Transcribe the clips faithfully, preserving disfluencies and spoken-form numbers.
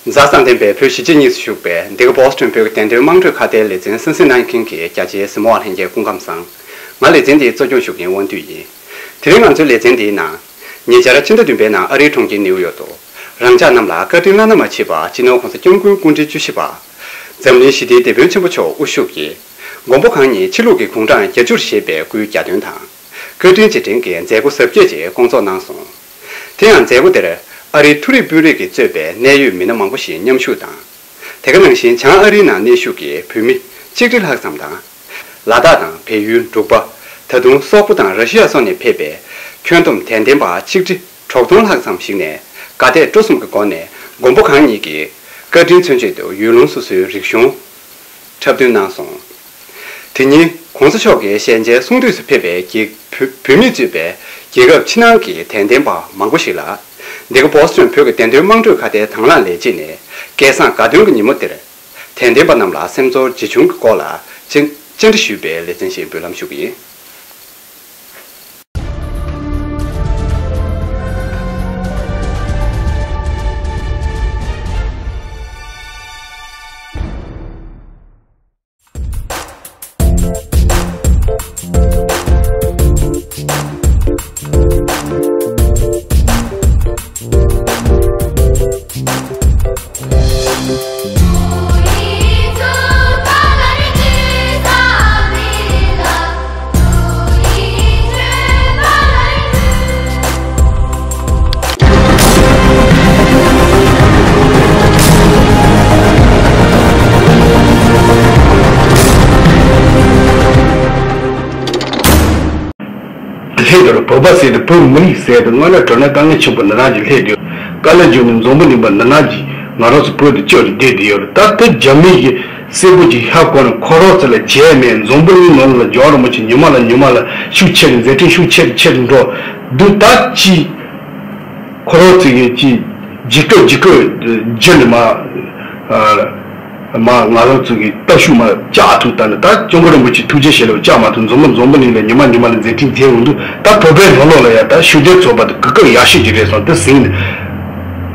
གཟའ་གསང་ལྡན་པའི་བོད་གཞིས་བྱེས་གཉིས་སུ་བཞུགས་པའི་འདི་ག་Boston་བོད་ཀྱི་བདེན་དོན་དམངས་ཁྲོད་ཁ་བརྡའི་ལེ་ཚན་གསན་གཟིགས་གནང་མཁན་གྱི་རྒྱ་ཆེའི་གཟིགས་མོ་བ་ལྷན་རྒྱས་སྐུ་ཁམས་བཟང་། ང་ལེ་ཚན་འདིའི་གཙོ་སྐྱོང་ཞུ་མཁན་དབང་འདུས་ཡིན། དེ་རིང་ང་ཚོའི་ལེ་ཚན་འདིའི་ནང་། ཉེ་ཆར་ཕྱི་ཟླ་བདུན་པའི་ནང་ཨ་རིའི་གྲོང་ཁྱེར་ནེའུ་ཡོག་ཏུ། རང་ཅག་རྣམས་ལ་བཀའ་དྲིན་བླ་ན་མ་མཆིས་པ་སྤྱི་ནོར་༸གོང་ས་༸སྐྱབས་མགོན་སྐུ་ཕྲེང་བཅུ་བཞི་པ། འཛམ་གླིང་ཞི་བདེའི་དེད་དཔོན་ཆེན་པོ་མཆོག་དབུ་བཞུགས་ཀྱིས། མགོན་པོ་གང་ཉིད་ཕྱི་ལུགས་ཀྱི་དགུང་གྲངས་བརྒྱད་ཅུར་བཞེས་པའི་སྐུའི་གྱ་སྟོན་དང་། བཀའ་དྲིན་རྗེས་དྲན་གྱི་མཛད་སྒོ་གཟབ་རྒྱས་ཅིག་བསྐོང་ཚོགས་གནང་སོང་། དེ་ཡང་མཛད་སྒོ་དེར་ཨ་རིའི་མཐོ་རིམ་དཔོན་རིགས་ཀྱིས་གཙོས་པའི་གནད་ཡོད་མི་སྣ་མང་པོ་ཞིག་མཉམ་ཞུགས་དང་། དེ་ག་ནང་བཞིན་བྱང་ཨ་རིའི་ནང་གནས་བཞུགས་ཀྱི་བོད་མི་ཆིག་ཁྲི་ལྷག་ཙམ་དང་། ལ་དྭགས་དང་བལ་ཡུལ་འབྲུག་པ། ད་དུང་སོག་པོ་དང་ར་ཤི་ཡ་སོགས་ནས་ཕེབས་པའི་ཁྱོན་བསྡོམས་དད་ལྡན་པ་ཆིག་ཁྲི་དྲུག་སྟོང་ལྷག་ཙམ་ཞིག་ནས་དགའ་དད་སྤྲོ་གསུམ་གྱི་སྒོ་ནས་མགོན་པོ་གང་ཉིད་ཀྱི་བཀའ་དྲིན་མཚོན་ཆེད་དུ་ཡུལ་ལུང་སོ་སོའི་རིག་གཞུང་འཁྲབ་སྟོན་གནང་སོང་། དེ་ཉིན་༸གོང་ས་མཆོག་གི་ཞལ་མཇལ་གསུང་དུས་སུ་ཕེབས་པའི་རྒྱལ་བོད་བོད་མིས་གཙོས་པའི་རྒྱལ་ཁབ་ཕྱི་ནང་གི་དད་ལྡན་པ་མང་པོ་ཞིག་ལ། འདི་ག་Boston་བོད་ཀྱི་བདེན་དོན་དམངས་ཁྲོད་ཁ་བརྡའི་དང་བླངས་ལས་བྱེད་ནས་སྐལ་བཟང་དགའ་སྟོན་གྱི་ཉིན་མོ་དེར། དད་ལྡན་པ་རྣམས་ལ་སེམས་ཚོར་ཇི་བྱུང་གི་སྐོར་ལ་བཅར་བཅར་འདྲི་ཞུས་པའི་ལེ་ཚན་ཞིག་འབུལ་ལམ་ཞུ་གི་ཡིན། སླེབས་འདུག་བོད་པ་ཟེར་དུས་བོད་མི་རིགས་ཟེར་དུས་སྔོན་ལ་དྲང་གནས་དཀའ་ངལ་ཆེན་པོ་འདི་ནང་ཅིག་སླེབས་འདུག་དཀའ་ལས་བརྒྱབ་ནས་འཛམ་བུ་གླིང་པ་འདི་ནང་ཅིག་ང་རང་ཚོ་བོད་དུ་བསྐྱོད་དེ་བསྡད་དེ་ཡོད་རེད། ད་ལྟ་རྒྱ་མི་གི་སྲས་པོ་ཅིག་ཧ་གོ་ནས་ཁོ་རང་ཚོ་ལ་བྱས་མེད། འཛམ་བུ་གླིང་ནང་ལ་རྒྱལ་བ་རིན་པོ་ཆེ་ཉི་མ་ལ་ཉི་མ་ལ་ཤུགས་ཆེ་རུ་མཛད་འཕྲིན་ཤུགས་ཆེ་རུ་ཆེ་རུ་འགྲོ་འདུག་ད་ཅི། ཁོ་རང་ཚོ་གིས་ཅི་ཇི་སྐད་ཇི་སྐད་བརྗོད་ནས་མ་ཨ་མ་ང་རང་ཚོ་གི་སྟོབས་ཤུགས་མ་བཅག་ཐུབ། ད་ནི་ད་སྐྱབས་མགོན་རིན་པོ་ཆེ་ཐུགས་རྗེ་ཆེ་ལབ་བཅག་མ་ཐུབ། འཛམ་བུ་འཛམ་བུ་གླིང་ལ་ཉི་མ་ཉི་མ་ལ་མཛད་འཕྲིན་རྒྱས་འོང་དུས་ད་བོད་པའི་ནང་ལོགས་ལ་ཡ་ད་ཤུགས་ལྡན་ཚོགས་པ་དེ་གོ་སྐབས་ཡག་ཤོས་ཅིག་རེད་བསམ་དེ་ཟིན་ནས་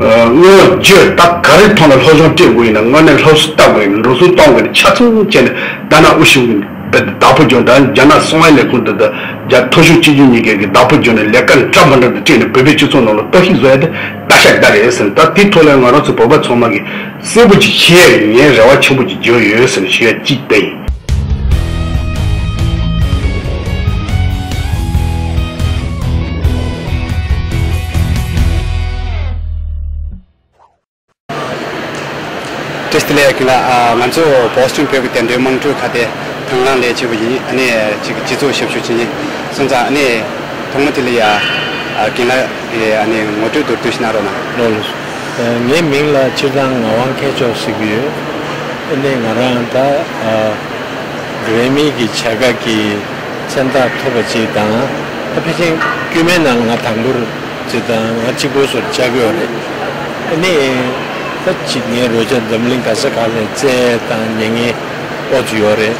ཨ་དངོས་བརྗོད་ད་ག་རེ་ཐོག་ནས་སློབ་སྦྱོང་སྤྲད་དགོས་ཡིན་ན་དངོས་གནས་སློབ་གསོ་ལྟ་དགོས་ཡིན་ན་འགྲོ་སོང་གཏོང་དགོས་ཡིན་ན་ཆ་ཚང་བྱས་ནས་ད་ནང་དབུ་བཞུགས་ཡིན། བདག་པོ་རྒྱུ་ད་རྒྱ་ནག་སྲིད་དབང་ལས་ཁུངས་དེ་དང་རྒྱ་མཐོ་ཤོས་སྤྱི་འཐུས་གཉིས་ཀས་ཀྱི་བདག་པོ་རྒྱུ་ནས་ལས་ཀ་འདྲ་མི་འདྲ་དེ་སྤྲད་ནས་བོད་པའི་སྤྱི་ཚོགས་ནང་ལ་གཏོར་བཤིག་བཟོ་ཡ་དེ་ལྟ་ཤ་དགའ་རེད་ཟེར། ད་དེའི་ཐོག་ལ་ང་རང་ཚོ་བོད་པ་ཚང་མ་གིས་གསལ་པོ་ཅིག་ཤེས་ཡ་ཡིན། ངས་རེ་བ་ཆེན་པོ་ཅིག་བརྗོད་ཡོད་ཟེར་ནས་ཞུ་ཡ་གཅིག་དེ་ཡིན། བཀྲ་ཤིས་བདེ་ལེགས་རྒན་ལགས། ང་ཚོ་བོ་སི་ཊོན་བོད་ཀྱི་བདེན་དོན་དམངས་ཁྲོད་ཁ་བརྡའི་དང་བླངས་ལས་བྱེད་པ་ཡིན། ཨ་ནི་ཅིག་སྤྱི་ཚོགས་ཞབས་ཞུ་བྱེད་ཀྱིན་སོང་ཙང་། ཨ་ནི་ཐོག་མ་དེ་ལ་ཡ་རྒན་ལགས་ཀྱིས་ཨ་ནི་ངོ་སྤྲོད་མདོར་བསྡུས་ཤིག་གནང་རོགས་གནང་། ལགས་ལགས། ངའི་མིང་ལ་སྤྱིར་བཏང་ངག་དབང་མཁས་མཆོག་ཟེར་གྱི་ཡོད། ཨ་ནི་ང་རང་ད་གྷི་རེ་མི་གི་བྱ་དགའ་གི་མཚན་རྟགས་ཐོབ་པ་ཅིག་དང་། ད་ཕལ་ཆེར་དཀྱུས་མའི་ནང་ང་དང་པོར་ཅིག་དང་ང་གཅིག་པོ་སོར་བཅར་གི་ཡོད་རེད། ཨ་ནི་ད་ཅིག་ངའི་རོལ་ཆ་འཛམ་གླིང་ག་ས་ག་ལ་རྩེད་དང་ཉན་མཁན་ཨོ་ཙི་ཡོད་རེད།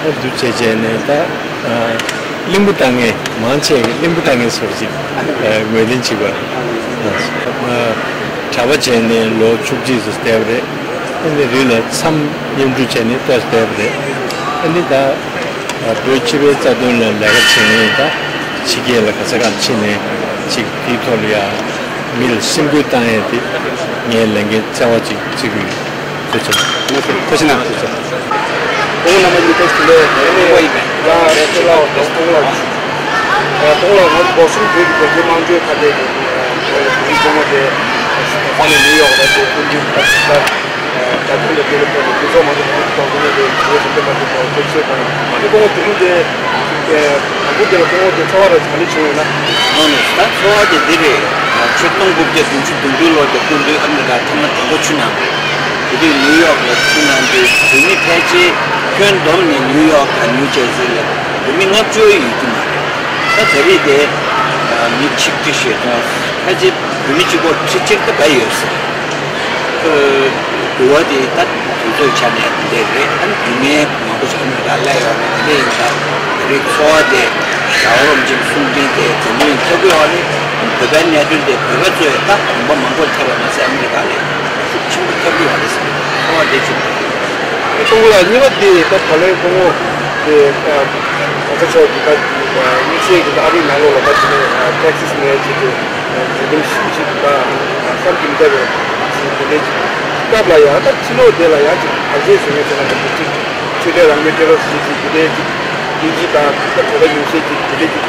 ཨོ་འདུག་བྱས་བྱས་ནས་ད་གླིང་བུ་བཏང་མཁན་མང་ཆེ་གི་གླིང་བུ་བཏང་མཁན་སོར་ཅིག་ངོས་ལེན་བྱེད་པ་རེད། གྲྭ་པ་བྱས་ནས་ལོ་བཅུ་གཅིག་ཙམ་བསྡད་པ་རེད། ཨ་ནི་རི་ལ་མཚམས་མཉམ་འཁྲུག་བྱས་ནས་ལྟོས་བསྡད་པ་རེད། ཨ་ནི་ད་བོད་སྤྱི་པའི་རྩ་དོན་ལ་ལས་ཀ་བྱེད་མཁན་ད་ཕྱི་རྒྱལ་ལ་ག་ས་ག་ཕྱིན་ནས་ཅིག་དེའི་ཐོག་ལ་ཡ་མི་ལ་སེམས་འགུལ་བཏང་ཡས་དེ་ངའི་ལས་འགན་རྩ་བ་ཅིག་བརྩི་གི་ཡོད། ཐུགས་རྗེ་ཆེ། ཐུགས་རྗེ་གནང་། ཐུགས་རྗེ་ཆེ། སྐུ་ངོ་རྣམ་པ་གཉིས་ཐུགས་རྗེ་ཆེ། ཡང་སྐུ་ལ་སྐུ་ལ་སྐུ་ལ་ང་ཚོ་བོ་སི་ཊོན་བོད་ཀྱི་བོད་དོན་དམངས་ཁྲོད་ཁ་བརྡའི་གི་སྐུ་ངོ་དེ་ཨ་ནི་ནིའུ་ཡོག་ལ་དེ་སྐུ་མདུན་ད་ད་དུང་ལ་དེ་ལ་ཕེབས་ནས་དུས་ཚོད་མང་པོ་ཐུགས་ཐུགས་ཐུགས་ཐུགས་ཐུགས་ཐུགས་ཐུགས་ཐུགས་ཐུགས་ཐུགས་ཐུགས་ཐུགས་ཐུགས་ཐུགས་ཆེ་དང་། ཨ་ནི་སྐུ་ངོ་དེ་རིང་དེ་དང་པོ་དེ་ལ་སྐུ་ངོ་དེ་ཚོར་བ་ར་ག་འདྲ་བྱུང་ཡོད་ན། ཨོ་ནི་ད་ཚོར་བ་དེ་འདི་རེད། ཆིག་སྟོང་དགུ་བརྒྱ་བདུན་ཅུ་དོན་དྲུག་ལོ་དེ་སྐུ་མདུན་ཨ་མི་རི་ཀ་ཐེངས་མ་དང་པོ་ཆུ་ནང་དེ་དུས་ནིའུ་ཡོག་ལ་ཆུ་ནང་དུས་བོད་མི་ཕལ་ཆེར་ཁྱོན་བསྡོམས་ནས་ནིའུ་ཡོག་དང་ནིའུ་ཇར་སི་ལ་བོད་མི་ལྔ་བཅུ་ཡོད་ཀྱི་མ་རེད། ད་ད་རེས་དེ་མི་ཆིག་ཁྲི་ཞེ་སྟོང་ཕལ་ཆེར་བོད་མི་གཅིག་པོ་ཁྲི་གཅིག་ད་བརྒལ་ཡོད་ཟེར། འགྱུར་བ་དེ་ད་དུས་ཚོད་ཆ་ནས་འདི་རེད། ཨ་ནི་བུད་མེད་མང་པོ་ཞིག་ཨ་མི་རི་ཀ་སླེབས་ཡོད་རེད། དེ་འདྲ་ཡིན་ཙང་ད་རེས་ཚོར་བ་དེ་རྒྱལ་བ་རིན་པོ་ཆེའི་གསུང་འཕྲིན་དེ་འཛམ་གླིང་ཐོས་གི་ཡོད་རེད། བོད་པའི་གནད་དོན་དེ་བོད་པ་ཚོས་ད་གོམ་པ་མང་པོ་ཐེབས་པ་མ་ཟད་ཨ་མི་རི་ཀ་ལ་ ཤུགས་ཆེན་པོ་ཐེབས་ཀྱི་ཡོད་རེད་ཟེར་ནས་ཚོར་བ་དེ་བྱུང་། སྐུ་ངོ་ལགས། གཉིས་པ་དེ་ད་ད་ལོའི་སྐུ་ངོ་དེ་གོང་ས་མཆོག་གི་ད་དམིགས་བསལ་གྱི་ད་ཨ་རིའི་ནང་ལོགས་ལ་ད་དེ་ནས་ཊེག་སི་ནས་བྱས་ཏེ་མཛད་རིམ་ཞིག་ཅིག་ད་བསམ་གྱིས་མི་ཁྱབ་པའི་ཞིག་དེ་འདྲའི་ཅིག་སྐབས་ལ་ཡང་ད་ཕྱི་ལོགས་དེ་ལ་ཡང་ཅིག་བར་ཆད་བཟོ་མཁན་ཚོ་ལ་ད་དེ་ཅིག་ཆོས་དད་རང་མོས་ཊེ་རོ་རི་སི་ཊི་ཅིག་དེ་འདྲའི་ཅིག་དེ་ཅིག་དང་ད་བོད་པ་ཉུང་ཤས་ཅིག་དེ་འདྲའི་ཅིག་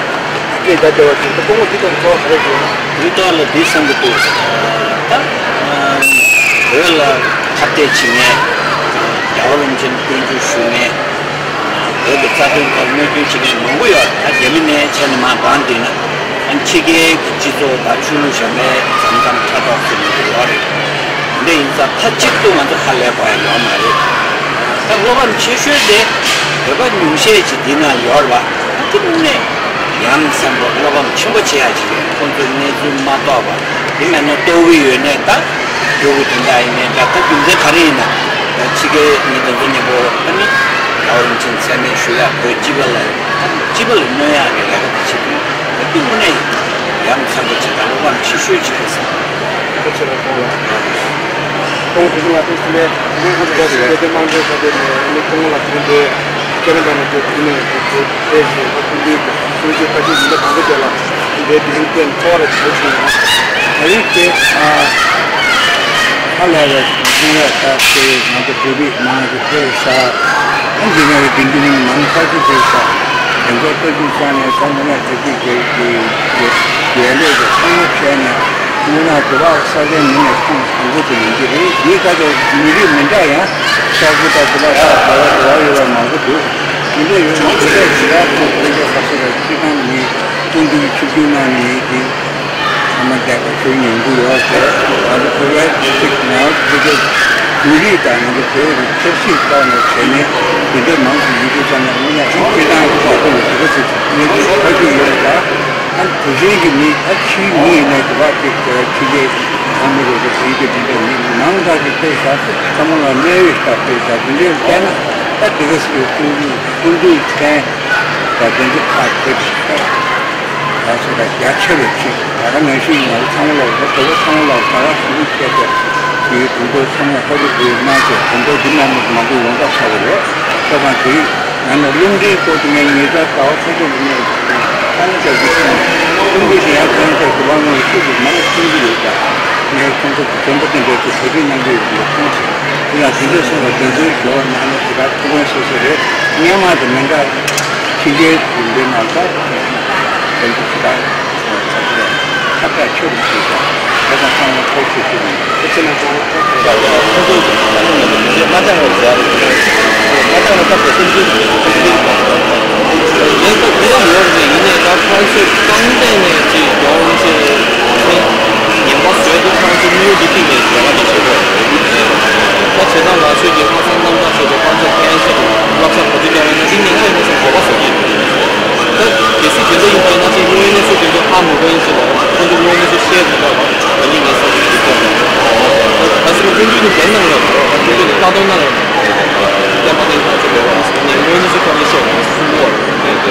སྐད་རྒྱག་བསྡད་པ་ཅིག་ད་སྐུ་ངོ་འདི་དང་ཚོར་བ་ག་རེ་བྱུང་། འདི་ཐོག་ལ་འདི་བསམ་གྱི་འདུག་ད་བོད་ལ་ཁ་གཏད་བྱེད་མཁན། རྒྱལ་བ་རིན་པོ་ཆེར་སྐྱོན་བརྗོད་ཞུ་མཁན། བོད་ཀྱི་རྩ་དོན་ཐོག་གནོད་སྐྱོན་བྱེད་མཁན་མང་པོ་ཡོད་རེད། ད་རྒྱ་མི་ནས་བྱས་ནས་མར་བང་བསྒྲིགས་ན། ཨ་ནི་ཕྱི་རྒྱལ་གྱི་སྤྱི་ཚོགས་དང་ཆོས་ལུགས་གཞན་པའི་མཚམས་མཚམས་ཕྲག་དོག་བཟོ་མཁན་ཡོད་རེད། འདི་ཡིན་ཙང་མཐའ་གཅིག་ཏུ་ང་ཚོ་ཁ་ལས་པ་ཡང་ཡོད་མ་རེད། ད་བློ་ཕམ་ཆེ་ཤོས་དེ་བོད་པ་ཉུང་ཤས་ཅིག་འདི་ན་ཡོད་རེད་པ། དེ་དངོས་གནས་ཡ་མཚན་པོ་བློ་ཕམ་ཆེན་པོ་བྱེད་ཡ་ཅིག་རེད། ཁོང་ཚོས་གནས་ཚུལ་མ་རྟོགས་པ་དེ་མིན་ན་རྟོགས་ཀྱི་ཡོད་ནའི་ད་སྤྲོ་པོ་དེ་འདྲ་ཡིན་ནའི་འདྲ། ད་རྒྱུ་མཚན་ག་རེ་ཡིན་ན་ད་ཕྱི་རྒྱལ་མི་དེ་ཚོ་མཉམ་པོ་ཨ་ནི་རྒྱལ་བ་རིན་པོ་ཆེ་མཚན་སྨད་ཞུ་ཡ། བོད་སྤྱི་པ་ལ་ད་སྤྱི་པ་ལ་གནོད་ཡ་གི་ལས་ཀ་དེ་བྱེད་ཀྱི་ཡོད། ད་དེ་དངོས་གནས་ཡ་མཚན་པོ་ཅིག་དང་བློ་ཕམ་ཆེ་ཤོས་ཅིག་རེད་བསམ། ཁོང་དེ་ཚོ་ལ་ཐུགས་རྗེ་ཆེ། ཁོང་དེ་ཚོ་ལ་ཐུགས་རྗེ་ཆེ། ཁོང་དེ་ཚོ་ལ་ཐུགས་རྗེ་ཆེ། ཁོང་དེ་ཚོ་ལ་ཐུགས་རྗེ་ཆེ། ཁོང་དེ་ཚོ་ལ་ཐུགས་རྗེ་ཆེ། ཁྱེད་རང་ཚོ་ནས་དེ་དེ་ནས་དེ་དེ་དེ་ཞེས་ཁོང་ཚོའི་གསུང་ཆོས་བཀའ་ཆོས་ཡིན་པ་དང་པོ་དེ་ལ་འདས་དེ་རིང་བསྟན་འཚོ་བ་ལ་བྱེད་ཀྱི་ཡོད། ད་རེས་དེ་ཨ་ཧ་ལས་པའི་གསུང་རབ་ལྟར་དེ་ང་ཚོ་བོད་རིགས་མང་ཞིག་ཕེབས་ཤག་ཨ་འདི་ནས་དགེ་འདུན་མང་དཀར་ཞིག་ཕེབས་ཤག་དེ་ཚོ་ལྟ་རྒྱུ་ཆ་ནས་ད་ངོ་ལ་དེ་དུས་དགེ་དགེ་དགེ་དགེ་ལས་དེ་ཚང་མ་བྱས་ནས། དངོས་གནས་དུ་བ་ས་ཆའི་མི་ནས་ཁོངས་དང་པོ་དེ་ཡིན་གྱི་རེད། དེའི་ཁ་ཐོག་མི་རིགས་མི་འདྲ་ཡང་ཤར་ཁུལ་དང་དུ་བ་ཁ་དུ་བ་དུ་བ་ཡོད་པ་མང་པོ་འདུག་དེ་འདྲ་ཡོད་ན་དེ་འདྲ་ཞིག་ལ་ཁོང་དེ་འདྲ་ཁ་ཤས་ལ་སྤྱི་བཏང་མི་སྐུ་མདུན་ཆིབས་བསྒྱུར་གནང་མི་དེ་ཚང་མ་བསྡད་པ་ཚོའི་ཉན་རྒྱུ་ཡོད་ཟེར། ང་ཚོ་བོད་པའི་ཆིག་ང་ཚོ་བོད་པའི་མི་རིགས་དང་ང་ཚོ་བོད་ཀྱི་ཆབ་སྲིད་ཐོག་ནས་བྱས་ནས་དེ་འདྲ་མང་ཞིག་ཡིན་དུས་ཙམ་ན་དངོས་གནས་སྤྱི་བཏང་གི་ཐོག་ཏུ་དེ་འདྲ་ཞིག་ཡོད་དགོས་ཁ་ཐུག་ཡོད་ལ། ཨ་དེ་བཞིན་གྱི་མི་ཨ་ཕྱིའི་མི་ཡིན་ནའི་དུ་བ་ཅིག་ཕྱི་རྒྱལ་ཨ་མི་རི་ཀ་དེའི་གི་དེ་འདྲ་མི་མང་དག་ཅིག་ཕེབས་ཤག་ཚང་མ་ལ་གནད་ཡོད་ཞིག་ཕེབས་ཤག་དེ་འདྲའི་བལྟས་ན་ད་དེ་ག་སི་སྐུ་མདུན་མཁན་དང་དེ་ཚོ་ཁག་ཕེབས་ཤག་ད་སོ་ད་རྒྱ་ཆེ་བའི་ཅིག་ད་ག་ནང་བཞིན་ང་ཚོ་ཚང་མ་ལ་བོད་པ་ཚང་མ་ལ་ད་ག་ཞུ་གི་ཁྱེད་ཚོ་དེའི་དུས་འགོ་ཚང་མ་ཧོ་རུ་དེའི་གནང་ཚེ་དུས་འགོ་འདི་ནང་མི་མང་པོ་ཡོང་ཐབས་བྱ་དགོས་རེད། ཁྱེད་རང་དེའི། ང་ནི་རླུང་འཕྲིན་སྐོར་དུ་ངས་ཉེ་ཆར་ཟླ་བ་ཁ་ཤས་ཀྱི་ནང་ཨ་ནི་ཅག་གི་རླུང་འཕྲིན་དེ་ཡང་ཁྱེད་རང་ཅག་གི་བང་ངོས་ཤུགས་ཀྱིས་མ་ནི་ཐོན་གྱི་ཡོད་ཀྱང་ངས་ཁོང་ཚོ་གི་དྲན་པ་དེ་འདྲ་ཅིག་ག་དུས་གནང་གི་ཡོད་པ་མཐོང་སོང་། དེ་ཡང་དེ་འདྲ་སོང་བ་དེ་ཚོའི་ཞོར་ནང་ནས་དེ་ག་ཐུགས་ཕན་གསོས་ས་རེད། སྔོན་མ་དང་མི་འདྲ་ཕྱི་རྒྱལ་གྱི་འདི་ནང་ལྟར་དེ་ཚོ་དེ་ག་ཁྱབ་བསྒྲགས་ཆེ་རུ་ཕྱིན་ཤག་དེ་དང་ཚང་མ་ཐུགས་རྗེ་ཆེ་ཞུ་ཡིན། ཁྱེད་ཚོ་ནང་ཚོ་ཁོང་ཚོ་ཨ་ནི་ང་ཚོ་དེ་མ་ལྟ་བ་ཟེར་ཡ་རེད། མ་ལྟ་བ་སྐབས་དེ་སེམས་ཅན་སེམས་ཅན་ངས་ད་དེ་ཡང་ཡོད་རེད། ཡིན་ནའི་ད་ཁོང་ཚོས་རྐང་སྟེང་ནས་ཅིག་རྒྱལ་བ་རིན་པོ་ཆེ་མཚན་ངན་པ་བཟོས་ཏེ་ཁོང་ཚོ་དམིགས་ཡུལ་འདི་ཐིག་ནས་ལས་ཀ་འདི་བྱེད་དགོས་རེད། ད་བྱས་ཙང་ང་ཚོས་ཀྱི་ལྷག་བསམ་རྣམ་དག་བྱས་ཏེ་ཁོང་ཚོ་ཕན་ཞིག་བསླབ་བྱ་ག་ཚོད་རྒྱག་པ་ཡིན་ན་འདི་ཉེན་ཁ་ཡིན་ན་བསམ་དགོས་པ་བཟོ་གི་ཡོད། ད་གལ་སྲིད་དེ་འདྲ་ཡིན་པ་ཡིན་ན་ཅིག་དངོས་ཡོད་གནས་ཚུལ་དེ་ཚོ་ཧ་མ་གོ་ཡིན་ཞིག་ལ་ཁོང་ཚོ་དངོས་ཡོད་གནས་ཚུལ་བཤད་དགོས་པ་ད་ནི་ངས་བསམ་གྱི་འདུག་ད་ད་ཕྱི་ལོ་ཀྲུང་གོའི་ནི་རྒྱལ་ནང་ལ་ད་ཀྲུང་གོའི་ནི་ལྟ་སྟངས་ནང་ལ་བསྟན་པ་བསྟན་ཁ་ཚོ་ལས་བ་ནས་དངོས་ཡོད་གནས་ཚུལ་ཁོ་ནས་བཤད་དགོས་པ་གསུང་གི་བ་རེད། ད་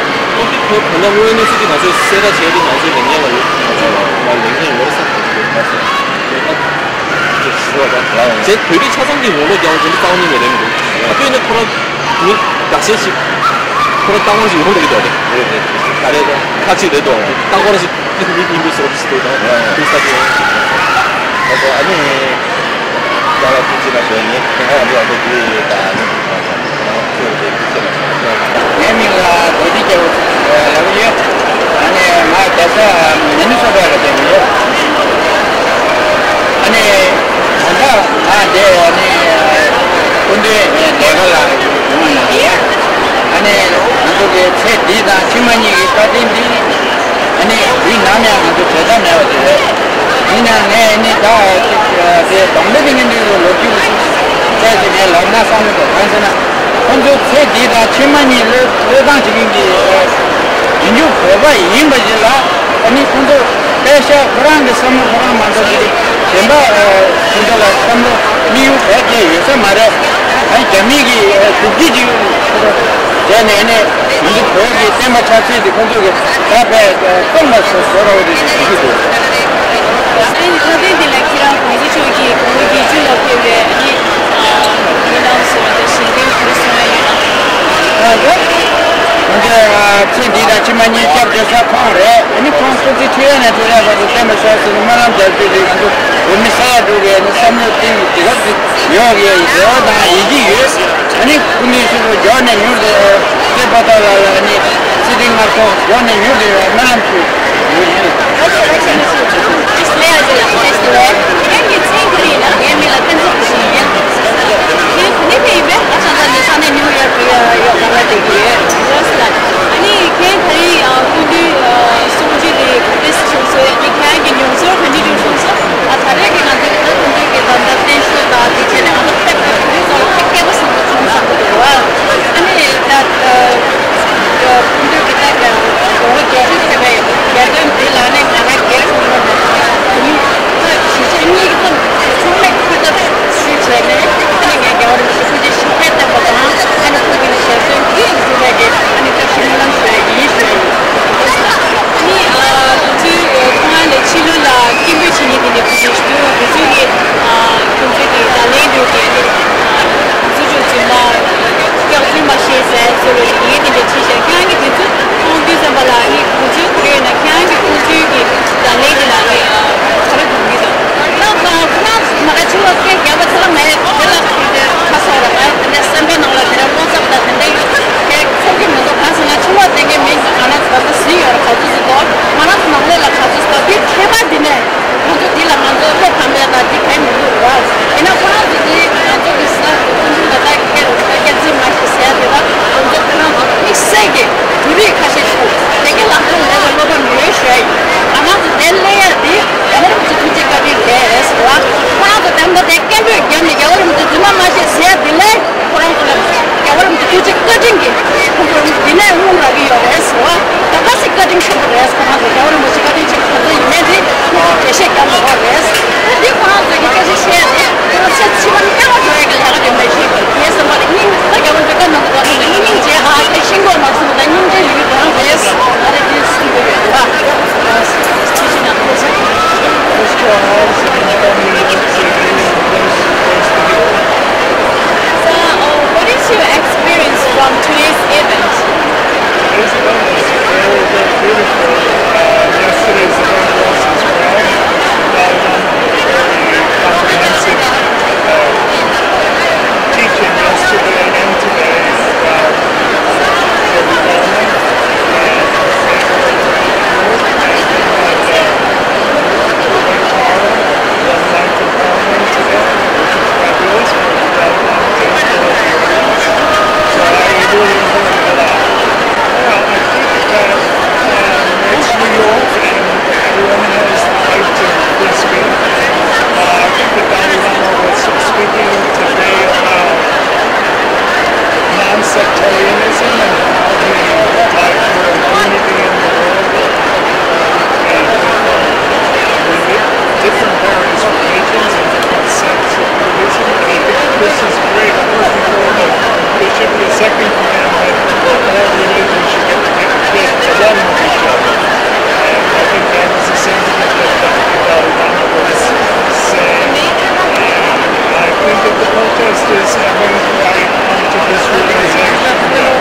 དེ་ཁོ་ད་ལྟ་དངོས་ཡོད་གནས་ཚུལ་དེ་ང་ཚོས་གསལ་བསྒྲགས་བྱས་ཏེ་ང་ཚོའི་ལས་འགན་ལ་ཡོད་ང་ཚོའི་ལ་ལས་འགན་ཡོད་རེད་བསམ་གྱི་འདུག་ད་ཅིག་ཞུ་བ་དང་། ལའོ། ཅེས་བོད་རིགས་ཆ་ཚང་གི་ངོ་ལོག་རྒྱག་པ་དེ་འདྲ་རྩ་བ་ཉིད་ནས་རེད་མི་འདུག་ད་དཔེར་ན་ཁོ་རང་མི་འགའ་ཤས་ཤིག་ཁོ་རང་ལྟ་སྐོར་ཞིག་ཡོང་བསྡད་ཀྱི་འདུག་སྟེ། རེད་རེད། ག་རེ་རེད། ཁ་ཅིག་རེད་འདུག་ལྟ་སྐོར་ཞིག་མི་ཡིན་པའི་བཟོ་འདྲ་ཞིག་འདུག་ད་དུང་ས་ཅིག་ཡོང་། ད་ཚོ་ཨ་ནི། ཅ་ལག་ཐུགས་རྗེ་ཆེ་ཞུ་ཡ་ཡིན། ཨ་ནི་ཨ་ད་དེ་ད་ཨ་ནི། ངའི་མིང་ལ་རྡོ་རྗེ་རྒྱལ་པོ་ལབ་ཀྱི་ཡོད། ཨ་ནི་ང་རྒྱལ་ས་མི་ནི་སོ་ཊ་ལ་བསྡད་ཀྱི་ཡོད། ཨ་ནི་ད་ལྟ་ང་འདི་ཨ་ནི་སྐུ་མདུན་ལས་ཀ་ལ་ཡོང་བ་ཡིན། ཨ་ནི་ང་ཚོ་གི་ཚེ་འདི་དང་ཕྱི་མ་གཉིས་ཀྱི་བཀའ་དྲིན་འདི་ཨ་ནི་དུས་ནམ་ཡང་ང་ཚོ་བྲལ་ཐབས་མེད་པ་དེ་རེད། ཡིན་ནའང་ངས་ཨ་ནི་ད་ཅིག་དེ་གདོང་ལེབ་ཀྱི་ངན་འདྲེ་ལོ་རྒྱུས་ལ་ཅིག་བཙལ་ཏེ་ངས་ལབ་ན་བསམ་གྱི་འདུག་གང་ཟེར་ན། ཁོང་ཚོའི་ཚེ་འདི་དང་ཕྱི་མ་གཉིས་བློས་བློས་བཏང་བྱེད་མཁན་གྱི་ཨ་རྗེས་འཇུག་བོད་པ་ཡིན་པ་ཞིག་ལ་ཨ་ནི་ཁོང་ཚོ་དཔེ་ཤ་ཁོ་རང་གི་བསམ་བློ་ཁོ་རང་མ་གཏོགས་ཅིག་གཞན་པ་ཨ་ཁོང་ཚོ་ལ་བསམ་བློ་དམིགས་ཡུལ་ག་གེ་ཡོད་ས་མ་རེད། ཨ་ནི་རྒྱ་མི་གི་ཨ་སྡུག་སྐྱིད་ཅིག་ཁོ་ཚོ་བྱས་ནས་ཨ་ནི་ང་ཚོ་བོད་ཀྱི་བསྟན་པ་ཆབ་སྲིད་དེ་ཁོང་ཚོ་གི་ད་དཔེ་སྟོང་པ་བཟོ་བཟོ་ར་བ་དེ་ཞིག་བྱེད་ཀྱི་འདུག་ཨ་ནི་ད་ཐེངས་འདི་ལ་ཁྱེད་རང་གོང་ས་མཆོག་གིས་དགུང་ལོ་བརྒྱད་ཅུ་ལ་ཕེབས་པའི་ཨ་ནི་མི་ལ་སོགས་ལ་ཞལ་འདོན་ག་རེ་གསུང་ཡ་ཡོད་ན། ཨ་ལོ། ང་ཚོས་ཚེ་འདི་དང་ཕྱི་མ་གཉིས་སྐྱབས་བཅོལ་ས་ཁོང་རེད། ཨ་ནི་ཁོང་སྐུ་ཚེ་ཁྲི་ཡོད་ནས་ཁྲི་ཡོད་བར་དུ་བརྟན་པར་ཤོག་ཟེར་ནས་སྨོན་ལམ་རྒྱབ་རྒྱུ་དེ་ང་ཚོ་བོད་མི་ས་ཡ་དྲུག་གི་ཨ་ནི་བསམ་བློ་གཏིང་དེ་ག་ཡོད་ཀྱི་རེ་བ་དང་ཡིད་ཆེས་ཡོད། ཨ་ནི་སྐུ་མདུན་ཚོས་མགྱོགས་ནས་མྱུར་དུ་སྐྱབས་པ་ཏོག་ལགས་ལ་ཨ་ནི་ཚེ་རིང་སྔར་ཐོག་མགྱོགས་ནས་མྱུར་དུ་ཡོང་བའི་སྨོན་ལམ་ཞུ། ཨ་ནི་ཁྱེད་ཁྱེད་ནི་ཕ་ཡི་བས་ཨ་ཅག་ད་ནི་ས་གནས་ནིའུ་ཡོག་གི་ཡོད་ག་ལ་བསྡད་ཀྱི་ཡོད་ལོས་ལ། ཨ་ནི་ཁྱེད་ད་རེས་སྐུ་མདུན་གསུང་ཆོས་དེ་ག་འདྲས་བྱུང་སོང་། ཨ་ནི་ཁྱེད་རང་གི་མྱོང་ཚོར་ག་འདྲས་བྱུང་སོང་། ཨ་ད་རེས་ཀྱི་ང་ཚོའི་ད་ལྟ་སྐུ་མདུན་གྱི་ད་ལྟ་བརྟན་བཞུགས་དང་དེ་བྱས་ནས་ང་ཚོ་ཕེབས་པའི་དུས་ཚོད་ལ་ཕལ་སྐད་པ་བཟང་པོ་བྱུང་བསམ་གྱི་འདུག་བ། ཨ་ནི་ད་སྐུ་མདུན་གྱི་ད་ལྟ་དགུང་ལོ་བརྒྱད་ཅུ་ཕེབས་པའི་ཡར་ཐོན་འདི་ལ་ནི་ང་རང་སྒེར་ངོས་ནས་ད་ལྟ་གཞིས་ཆགས་གཉིས་ཀྱི་ཚང་མས་སྐུ་ཚབ་ཞུས་བྱས་ནས་ཨ་ནི་ངས་རྒྱལ་བ་རིན་པོ་ཆེ་སྐུ་ཕྱྭའི་ཞབས་པད་བརྟན་པ་དང་ཨ་ནི་སྐུ་མདུན་ལ་ཞལ་འདོན་དེ་ཡིན་ཚུལ་ལས་ཀྱི་ཨ་ནི་བཀྲ་ཤིས་སྨོན་ལམ་ཞུ་ཡ་ཡིན་ཞུ་ཡ་ཡིན། ནི། ཨ། ང་ཚོའི་ཁོང་རང་ལ་ཕྱི་ལོགས་ལ་སྐད་འབོད་བྱེད་མཁན་དེ་འདྲ་ཕུལ་བཞིན་འདུག་དེ་ཚོའི་གི། ཨ། ཁོང་ཚོའི་གི་བརྡ་ལན་འདྲ་དེ་ནི། ཨ། ང་ཚོ་ཚོ་རྫུན་མ། སྐྱག་རྫུན་མ་བཤད་ཟེར་ཚུལ་ལ་ཡི་གེ་དེ་འདྲ་བྲིས་ཤག་ཁྱེད་རང་གི་དེ་ཚོ་མཐོང་དུས་ཙམ་པ་ལ་ནི་གོ་ཚོད་ག་རེ་ཡོད་ན། ཁྱེད་རང་གི་ཁོང་ཚོའི་གི་བརྡ་ལན་དེ་ལ་ནི། ཨ། ག་རེ་མཐོང་གི་འདུག་ད་ཁོ་རང་ཁོ་རང་ང་ཚོ་ཕྱི་ལོགས་སྐད་རྒྱབ་པ་ཚོ་ལ་ངས་དེ་ལ་དེ་ཁ་སོགས་ལ་ངས་དེ་འདྲའི་སེམས་པའི་ནང་ལ་དེ་འདྲའི་བློ་འཚབ་དང་དེ་འདྲའི་ཡོད་དེ་ཚོར་གྱི་མི་འདུག་གང་ཟེར་ན་ཕྱི་ལོགས་བསྡད་མཁན་མི་གང་ན་ད་ལྟ་ཟིན་ཡོད་རེད། ག་ཚོད་ཟིན་འདུག་ང་རང་ཚོ་ནང་ལོགས་ལ་ག་ཚོད་ཟིན་འདུག་དེ་ཁྱད་པར་འདི་ནས་ང་ཚོ་འདི་ལ་ང་ཚོ་བློ་ཕམ་ཡ་དང་འདི་གའི་མི་འདུག་ར། ཡིན་ན་ཁོ་རང་ཚོ་འདི་ང་ཚོ་གི་ས་ཀུན་སློང་ལ་ད་ཁྱེད་རང་ཚོ་སྐད་ཚིག་མ་ཞིག་ཟེར་ཡ་དེ་ད་ང་ཚོ་ཁོ་རང་ཚོ་དམིགས་བསལ་གྱི་བོད་རིགས་ཁ་ཤས་ཤིག་དེ་གའི་ལམ་ཐོག་ལས་ཀ་བློ་ཕམ་ཡོད་ཞུ་ཡ་ཡིན། ང་རང་ཚོ་དེ་སླེབས་ཡ་དེ་རྒྱལ་བ་རིན་པོ་ཆེ་ཐུགས་རྗེ་བཀའ་དྲིན་རེད་ཟེར་བ། ཁོ་རང་ཚོ་དེ་འདྲ་དེ་སྐད་འབོད་བརྒྱབ་ནས་རྒྱལ་བ་རིན་པོ་ཆེ་རྫུན་མ་མ་བཤད་ཟེར་ཡ་དེ་ལས་ཁོ་རང་ཚོ་ལ་རྒྱལ་བ་རིན་པོ་ཆེ་ཐུགས་རྗེ་བཀའ་དྲིན་གྱིས་ཁོང་ཚོ་འདི་ནས་སྔོན་རག་གི་ཡོད་རེད་ཟེར་བ། ད་ག་ཟེ་བཀའ་དྲིན་ཆེན་པོ་རེད། ཁོ་རང་ཚོ་རྒྱལ་བ་རིན་པོ་ཆེ་བཀའ་དྲིན་ཆེན་པོ་ཁོང་ཚོ་ཡིན་ནའི་དེ་ཁོང་ཚོ་འགྲེལ་བཤད་རྒྱབ་མི་དགོས་རེད། ད་འདི་ཁོ་རང་ཚོ་གི་སྐད་ཆ་བཤད་ཡ་དེ་ཁོ་རང་ཚོ་ཕྱི་པ་ནི་སྐྱ་བ་འགྲོ་ཡ་གི་ལས་ཀ་དེ་མ་གཞི་དེ་ཟེར་བ་ལ་སྙིང་ད་རྒྱལ་བ་རིན་པོ་ཆེ་བཀའ་གནང་གི་འདུག་ད་ནི་སྙིང་རྗེ་ཧ་ཁ་ཤིང་གོ་མ་སོང་ད་སྙིང་རྗེ་ཡོད་གི་རང་རེད། ད་རེད་དེ་སུ་འདི་ཡོད་ད། So, uh, what is your experience from today's event? Today's event was very, very beautiful. Uh, yesterday's event was as well. Uh, very comprehensive, uh, teaching yesterday and today. Uh, for the government. It's New York and everyone has the right to free speech. Uh, I think the Dalai Lama was speaking today about non-sectarianism and how he would like more unity in the world, and with different various religions and different sects of Buddhism. And I think this is great. Of course, we know that there should be a second commandment that all religions should get to get along with each other. And I think that was the sentiment that the Dalai Lama was saying. And I think that the protesters have a right to this realization. And